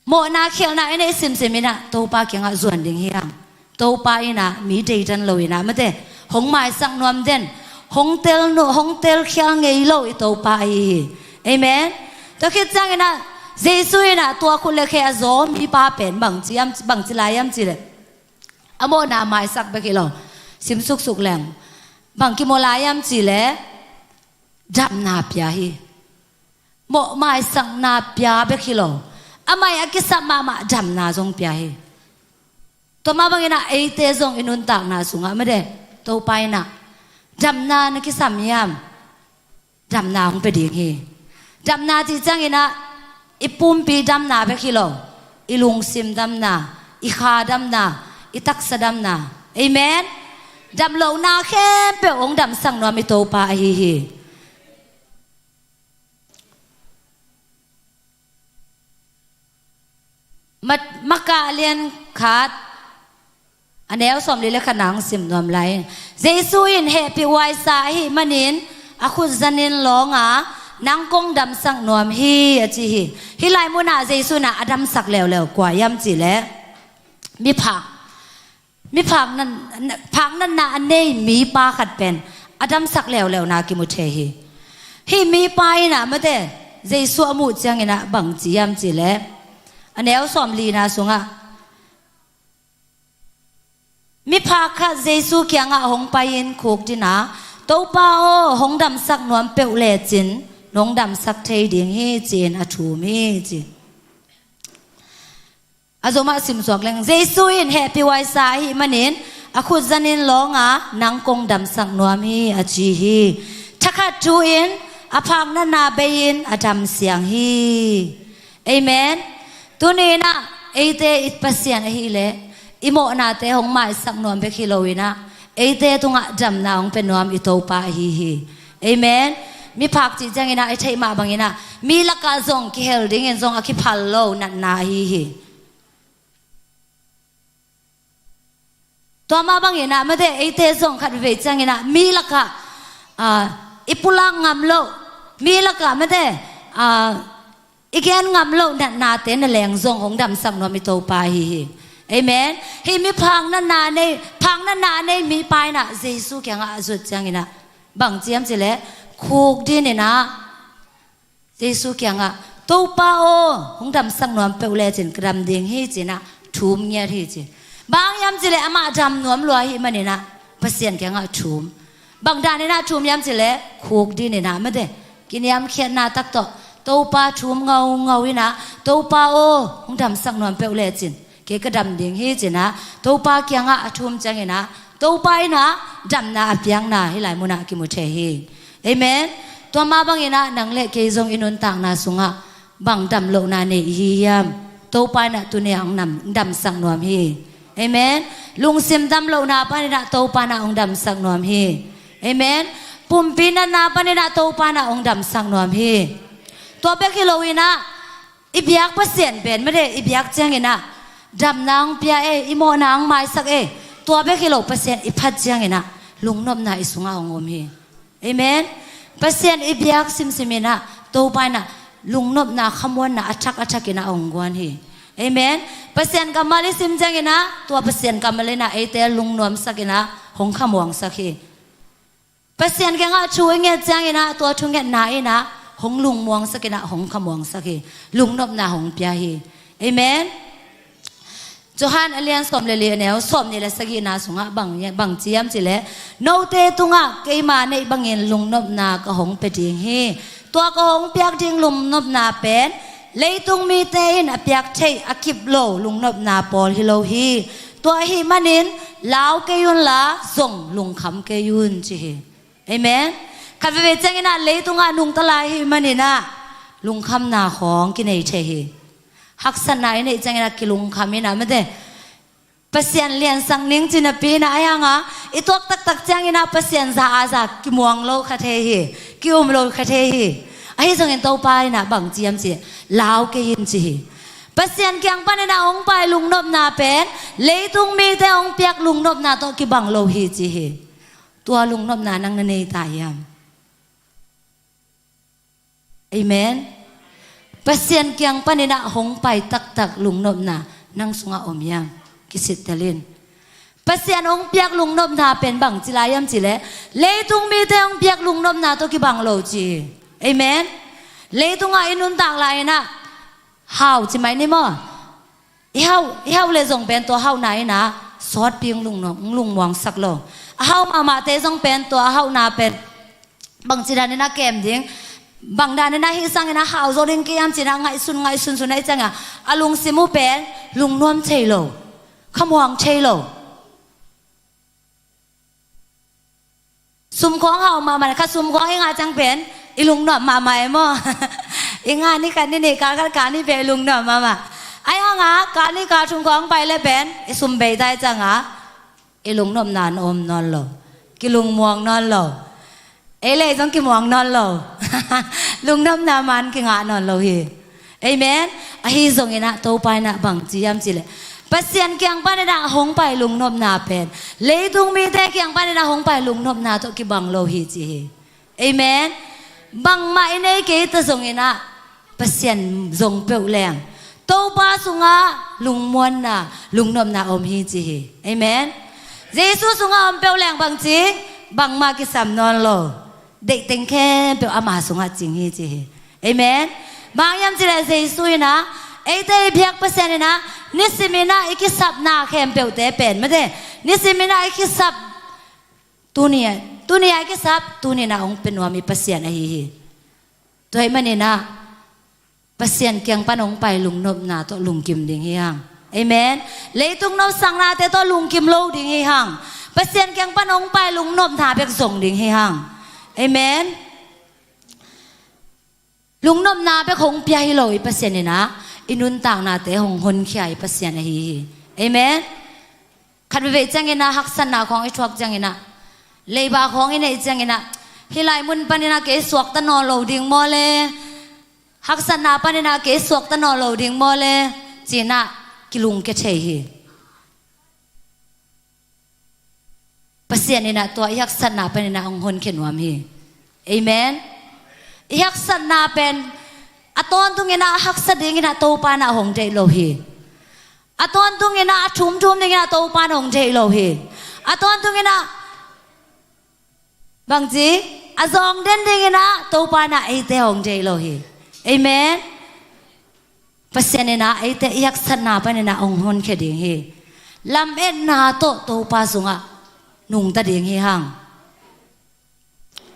Mawhna khialhna i neih simsim inah Topa kiangah zuan ding hi hang. Topa inah mi deidan lo inah mate hong maisak nuam den, hong tel nu, hong telkhial ngei lo i Topa ahi hi. Amen. Tua khit ciang inah Jesu inah tua khut le khe a zaw mipa pen bang ci hiam, bang ci lai hiam cih leh, a mawhna a maisak bek hi lo, sim suksuk leng bang kimu lai hiam cih leh, damna pia hi. Mawh maisakna pia bek hi lo, amah i a kisam mahmah damna zong pia hi. Tua mah bang inah eite zong i nuntakna sungah mate Topa inah damna na kisam hiam, damna hong pia ding hi. Damna cih ciang inah i pumpi damna bek hi lo, i lungsim damna, i kha damna, i taksa damna. Amen. Damlohna khempeuh hong damsak nuam i Topa ahi hi. Mat-, Marka a lian khat a neu sawmli le khat na hong sim nuam lai. Jesu in, "Hehpih huaisa ahih manin a khut zanin lawng a, nang kong damsak nuam hi," a ci hi. Hih lai munah Jesu inah a damsak leuleu kua hiam cih leh, miphak, miphak nan, phak natna a nei mipa khat pen a damsak leuleuna kimu thei hi. Hih mipa inah mate Jesu a muh ciang inah bang ci hiam cih leh, a neu sawmlina sungah miphak khat Jesu kiangah hong pai-in khukdin a, "Topa aw, hong damsak nuam peuh lecin nong damsak thei ding hi," ci-in a thum hi ci. A zomah simsuak leng, Jesu in hehpih huaisa ahih manin a khut zanin lawng a, nang kong damsak nuam hi, a ci hi. Thakhat thu in, a phak natna bei-in a damsiang hi. Amen. Tuni inah eite i Pasian ahileh i mawhnate hong maisak nuam bek hi lo inah eite tungah damna hong pia nuam i Topa ahi hi. Amen. Miphak cih cianginah i theih mah banginah mi lakah zong kihel dingin zong a kiphal lo natna ahi hi. Tua mah banginah mate eite zong khat veve cianginah mi lakah, ah, i pulak ngam loh, mi lakah mate, ah, i gen ngam loh natnate na leng zong hong damsak nuam i Topa ahi hi. Amen. Hih mi phak natna nei, phak natna a nei mipa inah Jesu kiangah a zut cianginah bang ci hiam cih leh khukdin inah Jesu kiangah, Topa aw, hong damsak nuam peuh lecin ka dam ding hi cinah thum ngiat hi ci. Bang hiam cih leh amah dam nuam lua ahih maninah Pasian kiangah thum. Bang daninah thum hiam cih leh khukdin inah mate kiniamkhiatna tak tawh Topa thum ngaungau inah, Topa aw, hong damsak nuam peuh lecin kei ka dam ding hi cinah Topa kiangah a thum cianginah Topa inah damna a piakna hih lai munah kimu thei hi. Amen. Tua mah banginah nang le kei zong i nuntakna sungah bang damlohna nei i hi hiam? Topa inah tuni-ah hong nam, damsak nuam hi. Amen. Lungsim damlohna paninah Topa inah hong damsak nuam hi. Amen. Pumpi natna paninah Topa inah hong damsak nuam hi. Tua bek hi lo inah i biak Pasian pen mate i biak cianginah damna hong pia e, i mawhna hong maisak e. Tua bek hi lo Pasian i phat cianginah lungnopna i sungah hong om hi. Amen. Pasian i biak simsim inah Topa inah lungnopna khamuanna a thak a thak inah hong guan hi. Amen. Pasian kammal i sim cianginah tua Pasian kammal inah eite lungnuamsak inah hong khamuangsak hi. Pasian kiangah thu i nget cianginah tua thungetna inah hong lungmuangsak inah hong khamuangsak hi. Lungnopna hong pia hi. Amen. Johan a lian sawm le li a neu sawm nih le sagihna sungah bang, bang ci hiam cih leh, note tungah keima neih bangin lungnopna ka hong pia ding hi. Tua ka hong piak ding lungnopna pen leitung mite in a piak theih a kip lo lungnopna pawl hi lo hi. Tua ahih manin lau kei unla zong lungkham kei un ci hi. Amen. Khat veve cianginah leitungah nungta lai ahih maninah lungkhamna khawng kinei thei hi. Haksatna i neih cianginah kilungkham inah mate Pasian liansak ning ci napi inah ahi hanga i tuak taktak cianginah Pasian za a za kimuang lo kha thei hi. Ki-um lo kha thei hi. Ahi zongin Topa inah bang ci hiam cih leh lau kei in ci hi. Pasian kiang paninah hong pai lungnopna pen leitung mite hong piak lungnopna tawh kibang lo hi ci hi. Tua lungnopna nang na nei ta hiam? Amen. Pasian kiang paninah hong pai taktak lungnopna nang sungah om hiam? Kisittel in. Pasian hong piak lungnopna pen bang ci lai hiam cih leh leitung mite hong piak lungnopna tawh kibang lo ci. Amen. Leitungah i nuntak lai inah hau ci mai ni maw? I hau, i hau le zong pen tua hauhna inah sawtpi hong lungnuam, hong lungmuangsak lo. A hau mahmahte zong pen tua a hauhna pen bangci danin a kem ding, bang danin a hih sangin a hau zo ding kei hiam cinah ngaihsun ngaihsun sun ahih ciangah a lungsim uh pen lungnuam thei lo, khamuang thei lo. Sumkhawng hau mahmah, kha sumkhawng i ngah ciang pen i lungnuam mahmah e maw? I ngah ni khat ni nih kal khat kal ni pen i lungnuam mahmah. Ahi hanga kal ni kal thum khawng pai le pen i sum bei tai ciangah i lungnopna na om nawn lo, kilungmuang nawn lo. Ei le ei zong kimuang nawn lo. Lungnopna man kingah nawn lo hi. Amen. Ahi zonginah Topa inah bang ci hiam cih leh Pasian kiang paninah hong pai lungnopna pen leitung mite kiang paninah hong pai lungnopna tawh kibang lo hi ci hi. Amen. Bangmah i nei kei ta zonginah Pasian zong peuh leng Topa sungah lungmuanna, lungnopna om hi ci hi. Amen. Jesu sungah om peuh leng bangci, bangmah kisam nawn lo. Deihteng khempeuh ama sungah cing hi ci hi. Amen. Bang hiam cih leh Jesu inah eite i biak Pasian inah nisim inah i kisapna khempeuhte pen mate nisim inah i kisap tuni, tuni a i kisap tuni inah hong pia nuam i Pasian ahi hi. Tua ahih maninah Pasian kiang pan hong pai lungnopna tawh lungkim ding hi hang. Amen. Leitung nopsaknate tawh lungkim lo ding hi hang. Pasian kiang pan hong pai lungnopna bek zong ding hi hang. Amen. Lungnopna bek hong pia hi lo i Pasian in ah, i nuntaknate hong honkhia i Pasian ahi hi. Amen. Khat veivei ciangin ah haksatna khawng i thuak ciangin ah, leiba khawng i neih ciangin ah, hih lai mun panin ah kei suakta nawn lo ding maw le, haksatna panin ah kei suakta nawn lo ding maw le, ci-in ah kilungkia thei hi. Pasian in ah tua i haksatna panin ah hong honkhia nuam hi. Amen. I haksatna pen a tawntungin ah haksa dingin ah Topa in ah hong deih lo hi. A tawntungin ah a thumthum dingin ah Topa in ah hong deih lo hi. A tawntungin ah bangci, a zawng den dingin ah Topa in ah eite hong deih lo hi. Amen. Pasian in ah eite i haksatna panin ah hong honkhia ding hi. Lametna tawh Topa sungah nungta ding hi hang.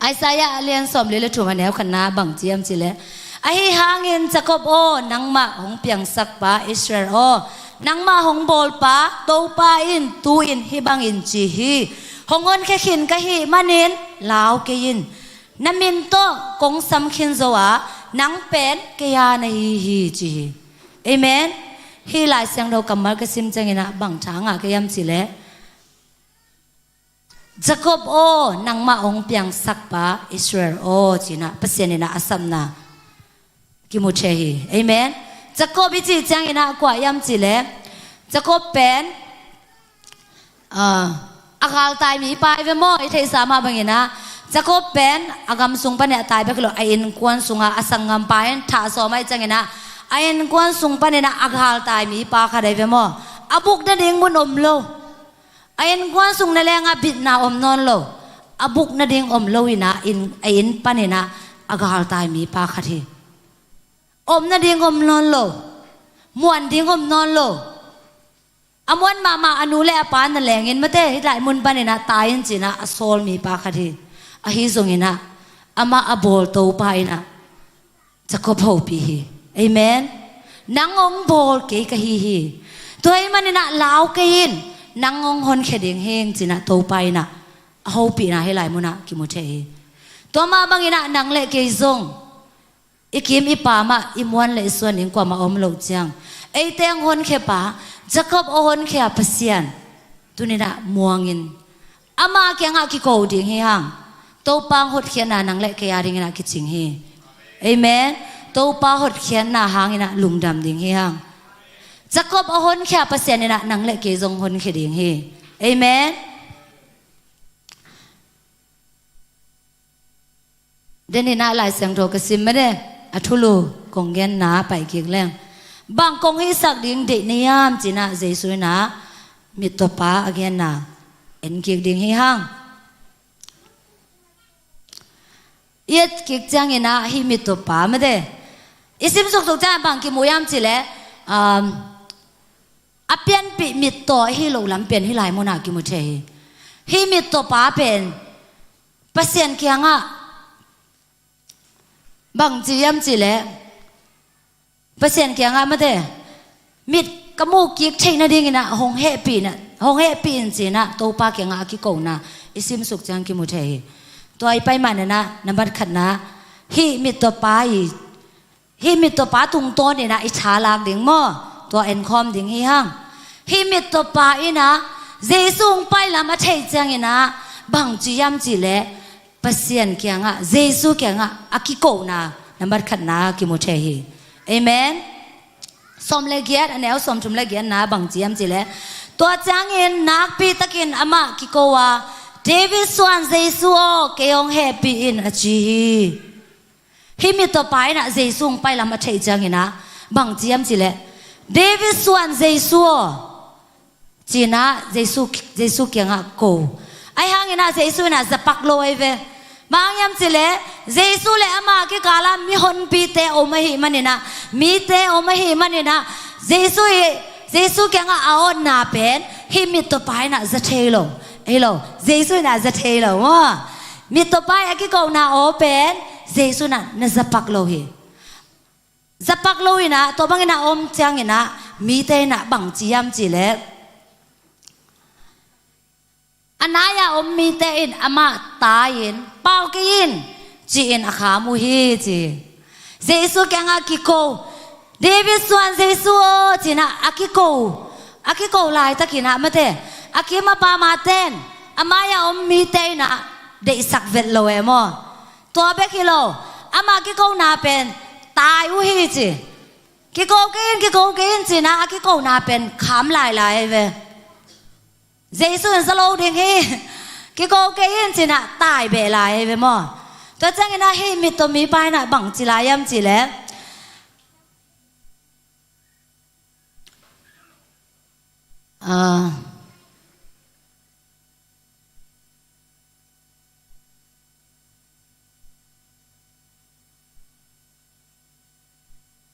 Isaiah a lian sawmli le thum a neu khatna bangci hiam cih leh, ahi hangin Jacob aw, nangmah hong piangsak pa, Israel aw, nangmah hong bawl pa, Topa in tu-in hih bangin ci hi. Hong honkhia khin ka hih manin lau kei in. Na min tawh kong sam khin zo a, nang pen kei a na hi hi, ci hi. Amen. Hih Lai Siangtho kammal ka sim ciangin ah bang tha ngah ka hiam cih leh, Jacob aw, nangmah hong piangsak pa, Israel aw, ci-in ah Pasian in ah a sapna kimu thei hi. Amen. Jacob i cih ciangin ah kua hiam cih leh, Jacob pen, ah, a galtai mipa hi ve maw, i theihsa mah bangin ah, Jacob pen a gam sung panin a tai bek hi lo, a innkuan sungah a sanggampa in thah sawm ahih ciangin ah, a innkuan sung panin ah a galtai mipa khat hi ve maw. A buk nading mun om lo. A innkuan sung nangawn ah bitna om nawn lo. A buk nading om lo in ah, inn, a inn panin ah a galtai mipa khat hi. Om nading om nawn lo. Muan ding om nawn lo. A muan mahmah a nu le a pa nangawn in, mate, hih lai mun panin ah tai in, ci-in ah a sawl mipa khat hi. Ahi zongin ah, amah a bawl Topa in ah Jacob hopih hi. Amen. Nang hong bawl kei ka hi hi. Tua ahih manin ah lau kei in, nang hong honkhia ding hi ing, ci-in ah Topa in ah a hopihna hih lai munah kimu thei hi. Tua mah bangin ah nang le kei zong i kim i pam ah i muan le i suan ding kuamah om loh ciang, eite hong honkhia pa, Jacob a honkhia Pasian tuni-in ah muang in, ama kiangah kiko ding hi hang. Topa hotkhiatna nang le kei a dingin ah kicing hi. Amen. Topa hotkhiatna hangin ah lungdam ding hi hang. Jacob a honkhia Pasian in ah nang le kei zong honkhia ding hi. Amen. Denin ah Lai Siangtho ka sim mah e, a thulu kong genna pai kik leng. Bang kong hihsak ding deih na hiam, ci-in ah Jesu in ah mittawpa a genna en kik ding hi hang. I et kik ciangin ah hih mittawpa mah e, i sim suksuk ciang bang kimu hiam cih leh, um, a pianpih mittaw ahi loh lam pen hih lai munah kimu thei hi. Hih mittawpa pen Pasian kiangah bang ci hiam cih leh, Pasian kiangah mah e, mit ka mu kik theih nadingin ah hong hehpih in, hong hehpih in, ci-in ah Topa kiangah a kikona i sim suk ciang kimu thei hi. Tua i pai manin ah, nambat khatna, hih mittawpa i, hih mittawpa tungtawnin ah i tha lak ding maw, tua en khawm ding hi hang. Hih mittawpa in ah Jesu hong pai lam a theih ciangin ah bang ci hiam cih leh, Pasian kiangah, Jesu kiangah a kikona nambat khatna kimu thei hi. Amen. Sawm le giat, a neu sawmthum le giatna bang ci hiam cih leh, tua ciangin nakpi takin amah kiko a, David suan Jesu aw, kei hong hehpih in, a ci hi. Hih mittawpa in ah Jesu hong pai lam a theih ciangin ah bang ci hiam cih leh, David suan Jesu aw, ci-in ah Jesu, Jesu kiangah ko. Ahi hangin ah Jesu in ah zapak lo ahi ve. Bang hang hiam cih leh, Jesu le ama kikal ah mihonpite om ahih manin ah, mite om ahih manin ah, Jesu hi, Jesu kiangah a awtna pen hih mittawpa in ah za thei lo. Ahi lo, Jesu in ah za thei lo maw. Mittawpa i a kikona aw pen Jesu in ah na zapak lo hi. Zapak lo in ah, tua bangin ah om ciangin ah, mite in ah bang ci hiam cih leh, a nai-a om mite in amah tai-in, "Pau kei in," ci-in a kham uh hi ci. Jesu kiangah kiko, "David suan Jesu aw," ci-in ah a kiko, a kiko laitakin ah mate, a kim a pam a ten, a mai-a om mite in ah deihsak vet lo e maw. Tua bek hi lo, amah kikona pen tai uh hi ci. "Kiko kei in, kiko kei in," ci-in ah a kikona pen kham lailai hi ve. Jesu in za lo ding hi. "Kiko kei in," ci-in ah tai beh lai hi ve maw. Tua ciangin ah hih mittaw mipa in ah bang ci lai hiam cih leh, ah,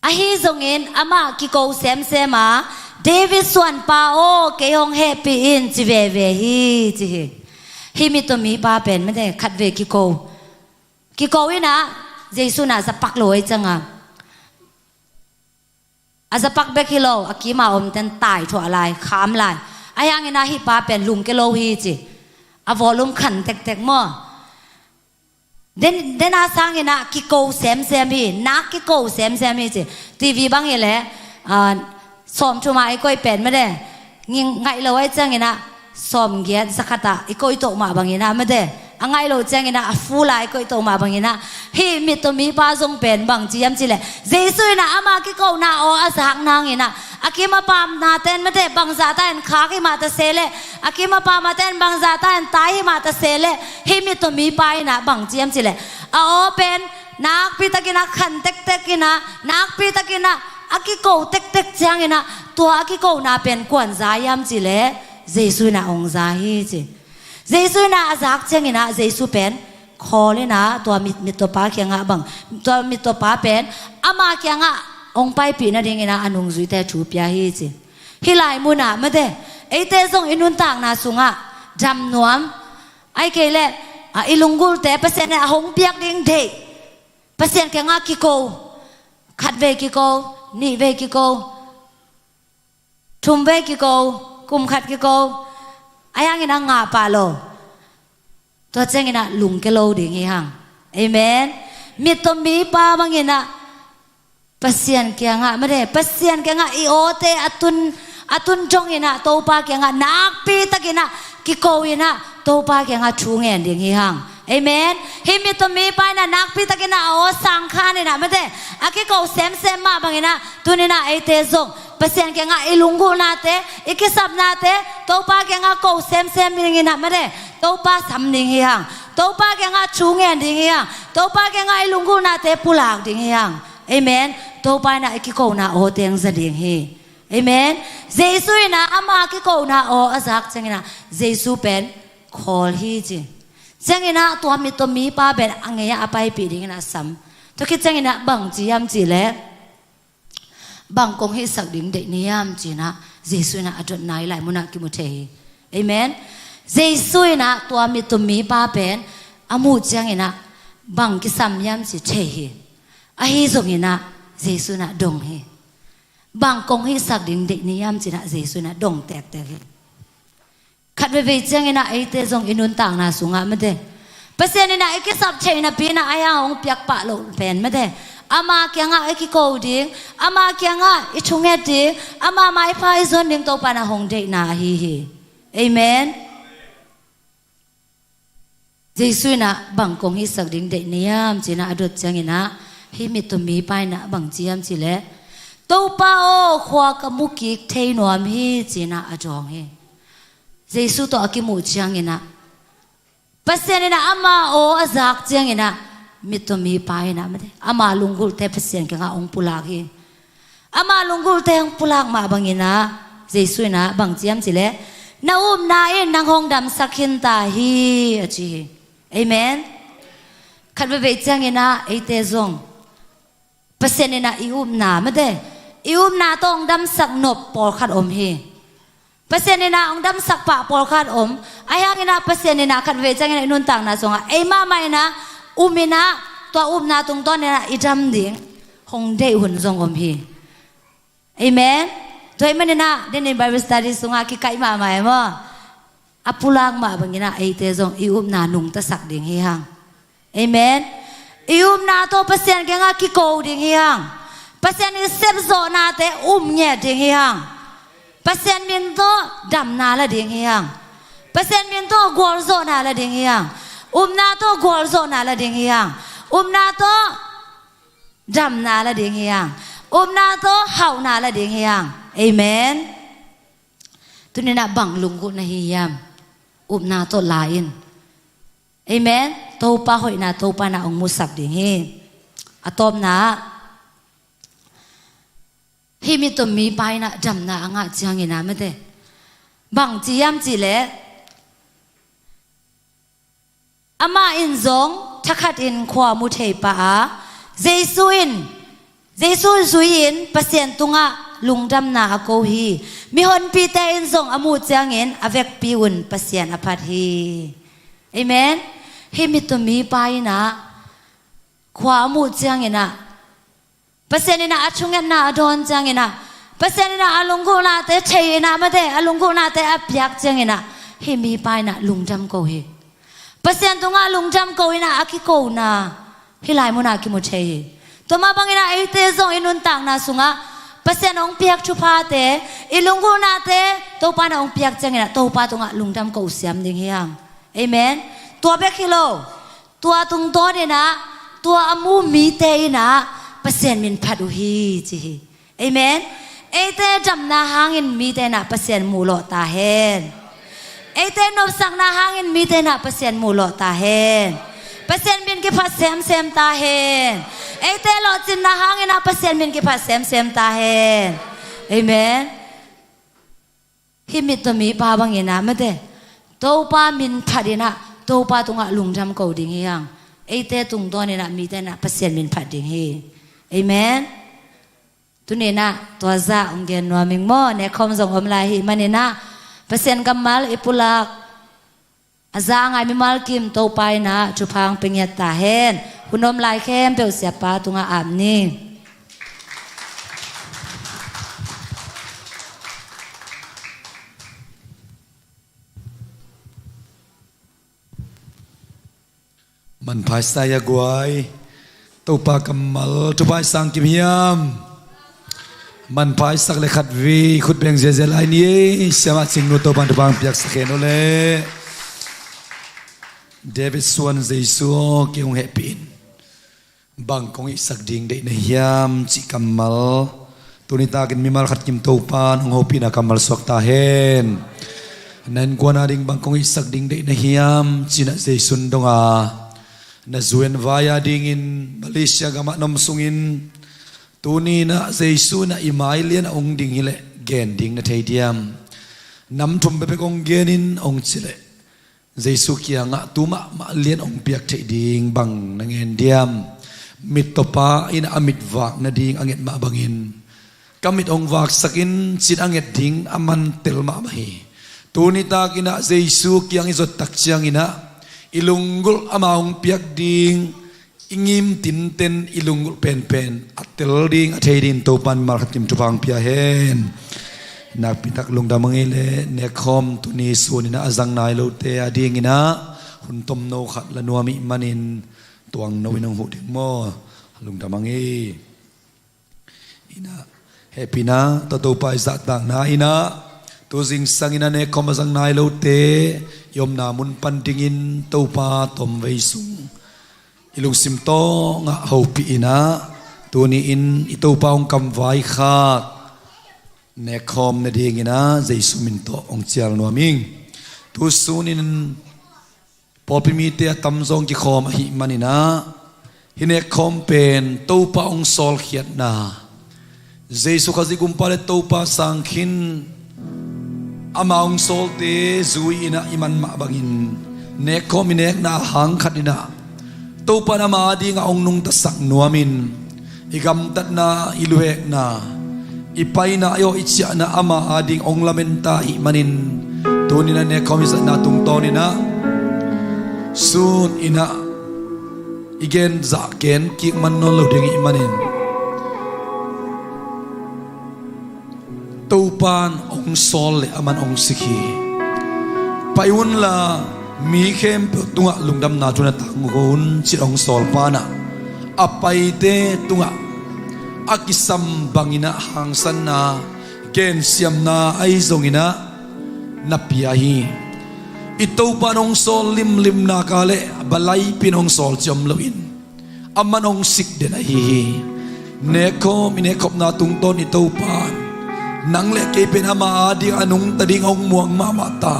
ahi zongin amah kiko semsem a, "David suanpa aw, kei hong hehpih in," ci veve hi ci hi. Hih mittaw mipa pen mate khatvei kiko, kiko in ah Jesu in ah zapak lo ahih ciangin, a zapak bek hi lo, a kim a om ten tai thuah lai, kham lai. Ahi hangin ah hih pa pen lungke lo hi ci. A volume khan tektek maw. Den, den a sangin ah kiko semsem hi, nak kiko semsem hi ci. TV bang hi leh, ah, sawmthum a i koih pen mate, ngi-, ngaih lo ahih ciangin ah sawmgiat, zakhat ah i koih toh mah bangin ah mate, a ngaih loh ciangin ah a full a i koih toh mah bangin ah, hih mittaw mipa zong pen bang ci hiam cih leh, Jesu in ah ama kikona aw a zak nangin ah, a kim a pamna ten mate bangzah ta in khak hi mah ta se leh, a kim a pamna ten bangzah ta in tai hi mah ta se leh, hih mittaw mipa in ah bang ci hiam cih leh, a aw pen nakpi takin ah khan tektek in ah, nakpi takin ah a kiko tektek ciangin ah, tua a kikona pen kuan za hiam cih leh, Jesu in ah hong za hi ci. Jesu in ah a zak ciangin ah Jesu pen khawl in ah tua mit, mittawpa kiangah bang, tua mittawpa pen ama kiangah hong paipih nadingin ah a nungzuite thu pia hi ci. Hih lai munah mate, eite zong i nuntakna sungah dam nuam, ahih kei leh, ah, i lunggulhte Pasian in ah hong piak ding deih, Pasian kiangah kiko, khatvei kiko, nihvei kiko, thumvei kiko, kum khat kiko, ahi hangin ah ngah pah lo. Tua ciangin ah lungke lo ding hi hang. Amen. Mittaw mipa bangin ah Pasian kiangah mate, Pasian kiangah i awte a tun, a tun dongin ah Topa kiangah nakpi takin ah kiko in ah Topa kiangah thu ngen ding hi hang. Amen. Hih mittaw mipa in ah nakpi takin ah a aw sangkhan in ah mate, a kiko semsem mah bangin ah tuni-in ah eite zong Pasian kiangah i lunggulhnate, i kisapnate Topa kiangah ko semsem dingin ah mate, Topa sam ding hi hang. Topa kiangah thu ngen ding hi hang. Topa kiangah i lunggulhnate pulak ding hi hang. Amen. Topa in ah i kikona aw teng za ding hi. Amen. Jesu in ah ama kikona aw a zak ciangin ah Jesu pen khawl hi ci. Ciangin ah tua mittaw mipa pen a ngei ah a paipih dingin ah sam. Tua khit ciangin ah bang ci hiam cih leh, bang kong hihsak ding deih na hiam ci-in ah Jesu in ah a dotna hih lai munah kimu thei hi. Amen. Jesu in ah tua mittaw mipa pen a muh ciangin ah bang kisam hiam ci thei hi. Ahi zongin ah Jesu in ah dong hi. Bang kong hihsak ding deih na hiam ci-in ah Jesu in ah dong tektek hi. Khat veivei ciangin ah eite zong i nuntakna sungah mate, Pasian in ah i kisap theih napi-in ah a hiang hong piak pah loh pen mate, ama kiangah i kiko ding, ama kiangah i thunget ding, ama maipha i zon ding Topa in ah hong deihna ahi hi. Amen. Jesu in ah bang kong hihsak ding deih na hiam ci-in ah a dot ciangin ah hih mittaw mipa in ah bang ci hiam cih leh, "Topa aw, khua ka mu kik thei nuam hi," ci-in ah a dawng hi. Jesu tawh a kimuh ciangin ah, Pasian in ah ama aw a zak ciangin ah mittaw mipa in ah mate, ama lunggulhte Pasian kiangah hong pulak hi. Ama lunggulhte hong pulak mah bangin ah Jesu in ah bang ci hiam cih leh, "Na upna in nang hong damsak khin ta hi," a ci hi. Amen. Khat veivei ciangin ah eite zong Pasian in ah i upna mate, i upna tawh hong damsak nop pawlkhat om hi. Pasian in ah hong damsak pah pawlkhat om. Ahi hangin ah Pasian in ah khat veivei ciangin ah i nuntakna sungah ei mahmah in ah um in ah tua upna tungtawn in ah i dam ding hong deih hun zong om hi. Amen. Tua ahih manin ah, den in Bible study sungah kikaih mahmah e maw. A pulak mah bangin ah eite zong i upna nungtasak ding hi hang. Amen. I upna tawh Pasian kiangah kiko ding hi hang. Pasian i sepzawhnate um ngiat ding hi hang. Pasian min tawh damna la ding hi hang. Pasian min tawh gualzawhna la ding hi hang. Upna tawh gualzawhna la ding hi hang. Upna tawh damna la ding hi hang. Upna tawh hauhna la ding hi hang. Amen. Tuni-in ah bang lunggulh na hi hiam? Upna tawh la in. Amen. Topa hoihna, Topa in ah hong musap ding hi. A tawpna ah, hih mittaw mipa in ah damna a ngah ciangin ah mate, bang ci hiam cih leh, amah in zong thakhatin khua mu thei pah a, Jesu in, Jesu zui-in Pasian tungah lungdamna a ko hi. Mihonpite in zong a muh ciangin a vekpi-un Pasian a phat hi. Amen. Hih mittaw mipa in ah khua a muh ciangin ah, Pasian in ah a thungetna a dawn ciangin ah, Pasian in ah a lunggulhnate thei in ah mate, a lunggulhnate a piak ciangin ah, hih mipa in ah lungdam ko hi. Pasian tungah lungdam ko in ah a kikona hih lai munah kimu thei hi. Tua mah bangin ah eite zong i nuntakna sungah Pasian hong piak thuphate, i lunggulhnate Topa in ah hong piak ciangin ah Topa tungah lungdam ko uh siam ding hi hang. Amen. Tua bek hi lo. Tua tungtawnin ah, tua a mu mite in ah Pasian min phat uh hi ci hi. Amen. Eite damna hangin mite in ah Pasian muh lawh ta hen. Eite nopsakna hangin mite in ah Pasian muh lawh ta hen. Pasian min kiphat semsem ta hen. Eite lawhcinna hangin ah Pasian min kiphat semsem ta hen. Amen. Hih mittaw mipa bangin ah mate, Topa min phat in ah Topa tungah lungdam ko ding hi hang. Eite tungtawnin ah mite in ah Pasian min phat ding hi. Amen. Tuni-in ah tua zah hong gen nuam ing maw. Nekkhawm zong om lai ahih manin ah Pasian kammal i pulak a za a ngai mimal kim Topa in ah thupha hong pia ngiat ta hen. Hun om lai khempeuh siapa tungah ap ni. Manpha i sa hi a guai. Topa kammal thupha i sa kim hiam? Manpha i sak le khatvei khut beng ziazia lai ni ei. Siamah Cingnu Topa in thupha hong piaksak hen uh leh. David suan, Jesu aw, kei hong hehpih in. Bang kong itsak ding deih na hiam cih kammal tuni takin mimal khat kim Topa in hong hopihna kammal suak ta hen. Na innkuan a ding bang kong itsak ding deih na hiam ci-in ah Jesu in dong a, na zu-en vai a dingin Malaysia gamah na om sungin, tuni-in ah Jesu in ah i mai lian a hong ding hileh gen ding na thei diam? Nam thum bekbek hong genin hong ci leh, Jesu kiangah tu mahmah lian hong piak theih ding bang na ngen diam? Mittawpa in ah a mit vak nading a nget mah bangin, ka mit hong vaksak in ci-in a nget ding a man tel mahmah hi. Tuni takin ah Jesu kiang i zot tak ciangin ah i lunggulh ama hong piak ding i ngim tinten, i lunggulh penpen a tel ding a thei dingin Topa in mimal khat kim thupha hong pia hen. Nakpi tak lungdam hang ei leh. Nekkhawm tuni sunin ah a zang nai lote a dingin ah hun tomno khat la nuam ih manin tuangno in hong huh ding maw. Lungdam hang ei. Ina, hehpihna tawh Topa i zahtakna in ah tu zingsang in ah nekkhawm a zang nai lote i omna mun pan dingin Topa tomvei sung i lungsim tawh ngah hopih in ah tuni-in i Topa hong kamvaikhak nekkhawm nadingin ah Jesu min tawh hong cial nuam ing. Tu sunin pawlpi mite a tamzaw hong kikhawm ahih manin ah hih nekkhawm pen Topa hong sawlkhiatna, Jesu Khazih Gumpa le Topa sang khin ama hong sawlte zui-in ah i man mah bangin nekkhawm i nekna hang khat in ah Topa in ama adingah hong nungtasak nuamin i gamtatna, i luhekna, i paina, i aw i ciahna ama ading hong lamen ta ahih manin tuni-in ah nekkhawm i zatna tungtawnin ah sun in ah i gen zah ken kik man nawn lo ding ahih manin Topa'n hong sawl leh aman hong sik hi. Pai unla, mi khempeuh tungah lungdamna thu na tang un, ci-in hong sawl pa in ah, a paite tungah a kisam bangin ah hangsanna, gensiamna ahi zongin ah na pia hi. I Topa'n hong sawl limlim nak leh, balaipi-in hong sawl ci om loin, aman hong sik den ahi hi. Nekkhawm, i nekkhopna tungtawn i Topa'n, nang leh kei pen ama ading a nungta ding hong muang mahmah ta.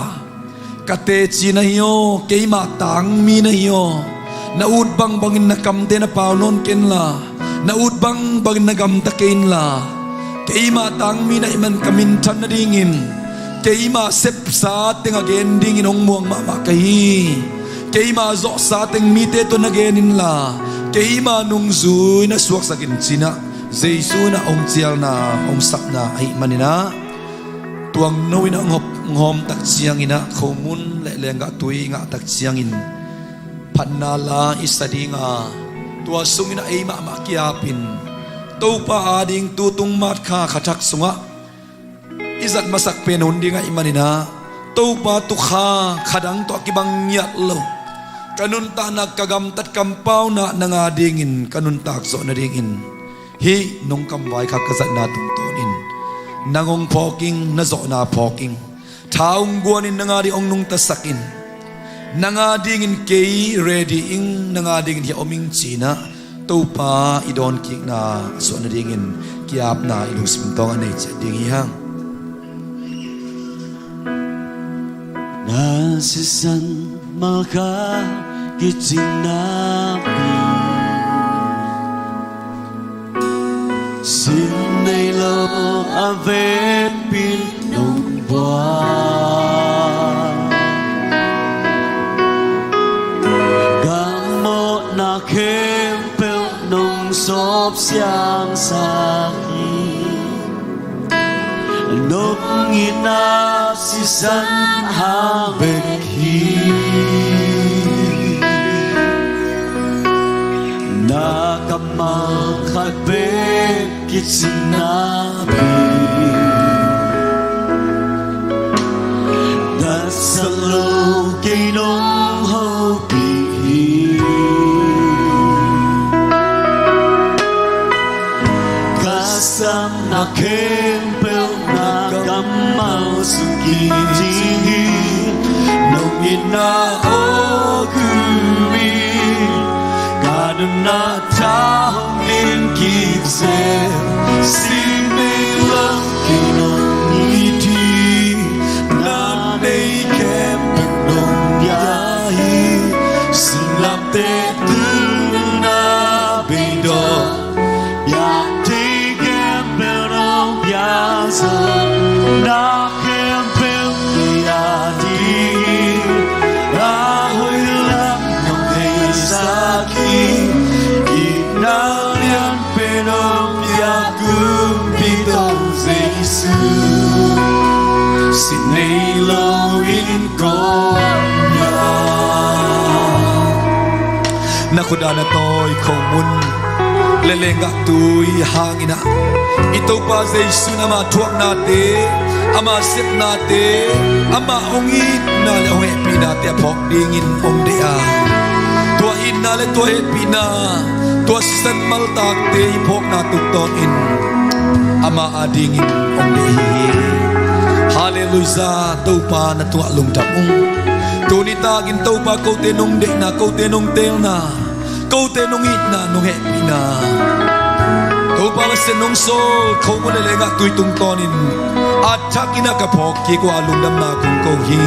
Ka teci na hi aw, keima tangmi na hi aw. Na ut bangbangin na kamte na pau nawn kei inla, na ut bangbangin na gamta kei inla, keima tangmi na hih man ka minthan nadingin, keima sepsa teng a gen dingin hong muang mahmah ka hi. Keima zawhsa teng mite tawh na gen inla, keima nungzui na suaksak in, ci-in ah Jesu in ah hong cialna, hong sapna ahih manin ah, tuangno in ah hong hawm, hawm tak ciangin ah, khomun leh lenggah tui ngah tak ciangin, phatna la i sa ding a, tua sungin ah ei mahmah ki-apin, Topa ading tu tung March kha, kha thak sungah i zat masak pen hun ding ahih manin ah, Topa tu kha, kha dang tawh a kibang ngiat lo, ka nuntakna, ka gamtat, kampauna nang adingin ka nuntak zawh nadingin, hih nong kamvai kha ka zatna tungtawnin nang hong phawk ing, na zawhna phawk ing. Tha hong guanin nang ading hong nungtasak in. Nang adingin kei ready ing, nang adingin hiah om ing, ci-in ah Topa i dawnkikna a suah nadingin ki-apna i lungsim tawng a nei ciat ding hi hang. Na sisan malkha kicingna pi, sin nei lo a vekpi nong buak, ka mawhna khempeuh nong sawp siangsak hi. Nong itna sisan hang bek hi. Na kammal khat bek kicingna pi, datsak lo kei nong hopih hi. Ka sapna khempeuh na kammal sung kicing hi. Nong itna aw gumi, ka nunna tha hong ling kik zel. Sin nei lo kei nong it hi. Na nei khempeuh nong pia hi. Singlamteh tungah na beidawng, biak thei khempeuh nong pia zaw. Na khempeuh kei ading a hoih lam nong theisak hi. Itna lian pen hong pia Kumpi Topa Jesu, sin nei lo in kong pia. Na khut a na tawi khomun leh lenggah tui hangin ah, i Topa Jesu in ama thuaknate, ama sepnate, ama hong itna leh hong hehpihnate a phawk dingin hong deih a, tua itna leh tua hehpihna, tua sisan maltakte i phawkna tungtawnin ama adingin hong deih hi. Halleluiah. Topa na tungah lungdam ung. Tuni takin Topa, kote nong deihna, kote nong teelna, kote nong itna, nong hehpihna, Topa, Pasian nong sawl khomun leh lenggah tui tungtawnin a thakin ah ka phawk kik uh a lungdamna kong ko hi.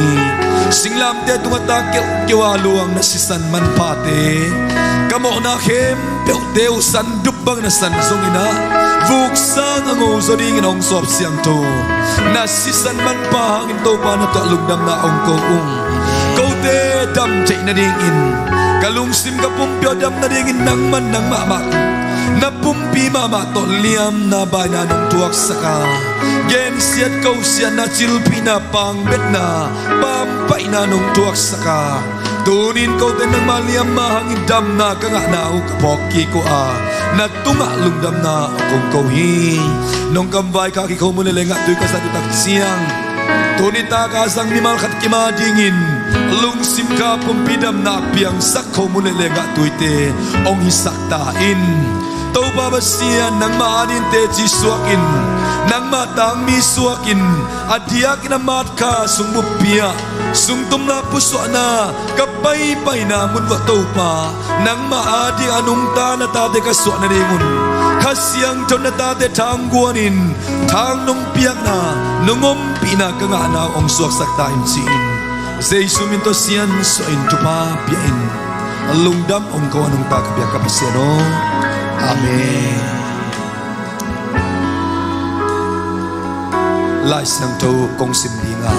Singlamteh tungah tak kiaukiau a luang na sisan manphate, ka mawhna khempeuhte uh san dup bangin a san zongin ah, vuk sang a ngo zaw dingin hong sawp siangtho, na sisan manpha hangin Topa na tungah lungdamna hong ko ung. Kote dam theih nadingin, ka lungsim ka pumpi aw dam nadingin nangman nang mahmah, na pumpi mahmah tawh liamna baina nong thuaksak a, gensiat kosiatna, cilphihna, pangbetna, pampaihna nong thuaksak a, Tunin kote nangmah liamma hangin damna ka ngahna uh ka phawk kik uh a, na tungah lungdamna kong ko hi. Nong kamvai khak hi khomun le lenggah tui ka zat uh tak ciang, tuni taka zang mimal khat kim a dingin lungsim ka pumpi damna piangsak khomun le lenggah tuite hong hisak ta in. Topa Pasian, nangmah adin teci suakin, nangmah tangmi suakin, a diakin a matkha sung buppi ah sungtumna pusuahna ka paipaina mun uah Topa, nangmah ading a nungta na tate ka suah nadingun Kha Siangtho na tate thangguanin thang nong piakna, nong ompihna ka ngahna uh hong suaksak ta in ci-in Jesu min tawh siansuah in thupha pia in. Lungdam hong ko a nungta ka biak ka Pasian aw. Amen. Lai Siangtho kong sim ding a,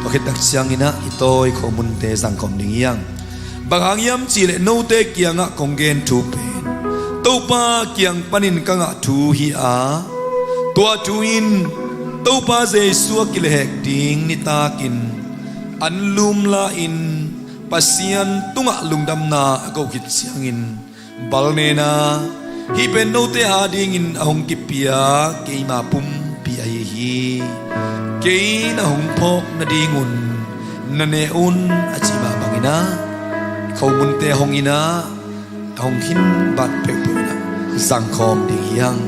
tua khit tak ciangin ah i tawi khomunte zangkhawm ding hi hang. Bang hang hiam cihleh note kiangah kong gen thu pen Topa kiang panin ka ngah thu hi a, tua thu in Topa Jesu a kilehhek ding nitakin an lumla in Pasian tungah lungdamna a ko khit ciangin bal nena, hih pen note adingin a hong kipia keima pumpi ahi hi. Kei na hong phawk nadingun na ne un a cih mah bangin ah, khomunte hong in ah, a hong khin bat peuhpeuh in ah zangkhawm ding hi hang.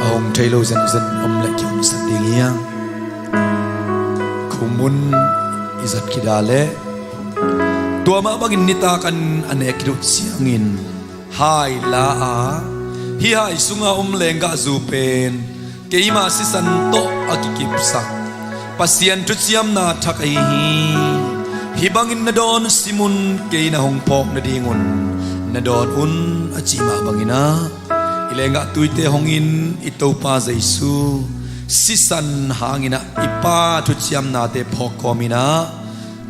A hong thei lo zenzen om leh kihonsak ding hi hang. Khomun i zat khit a leh tua mah bangin nitak an a nek khit uh ciangin hai la a, hih hai sunga om lenggahzu pen keima sisan tawh a kikipsak Pasian thuciamna thak ahi hi. Hih bangin na dawn simun kei na hong phawk nadingun na dawn un a cih mah bangin ah, i lenggah tuite hong in i Topa Jesu sisan hangin ah i Pa thuciamnate phawk kawmin ah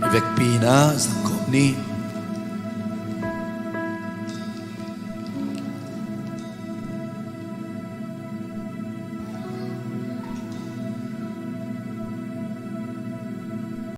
i vekpi in ah zangkhawm ni.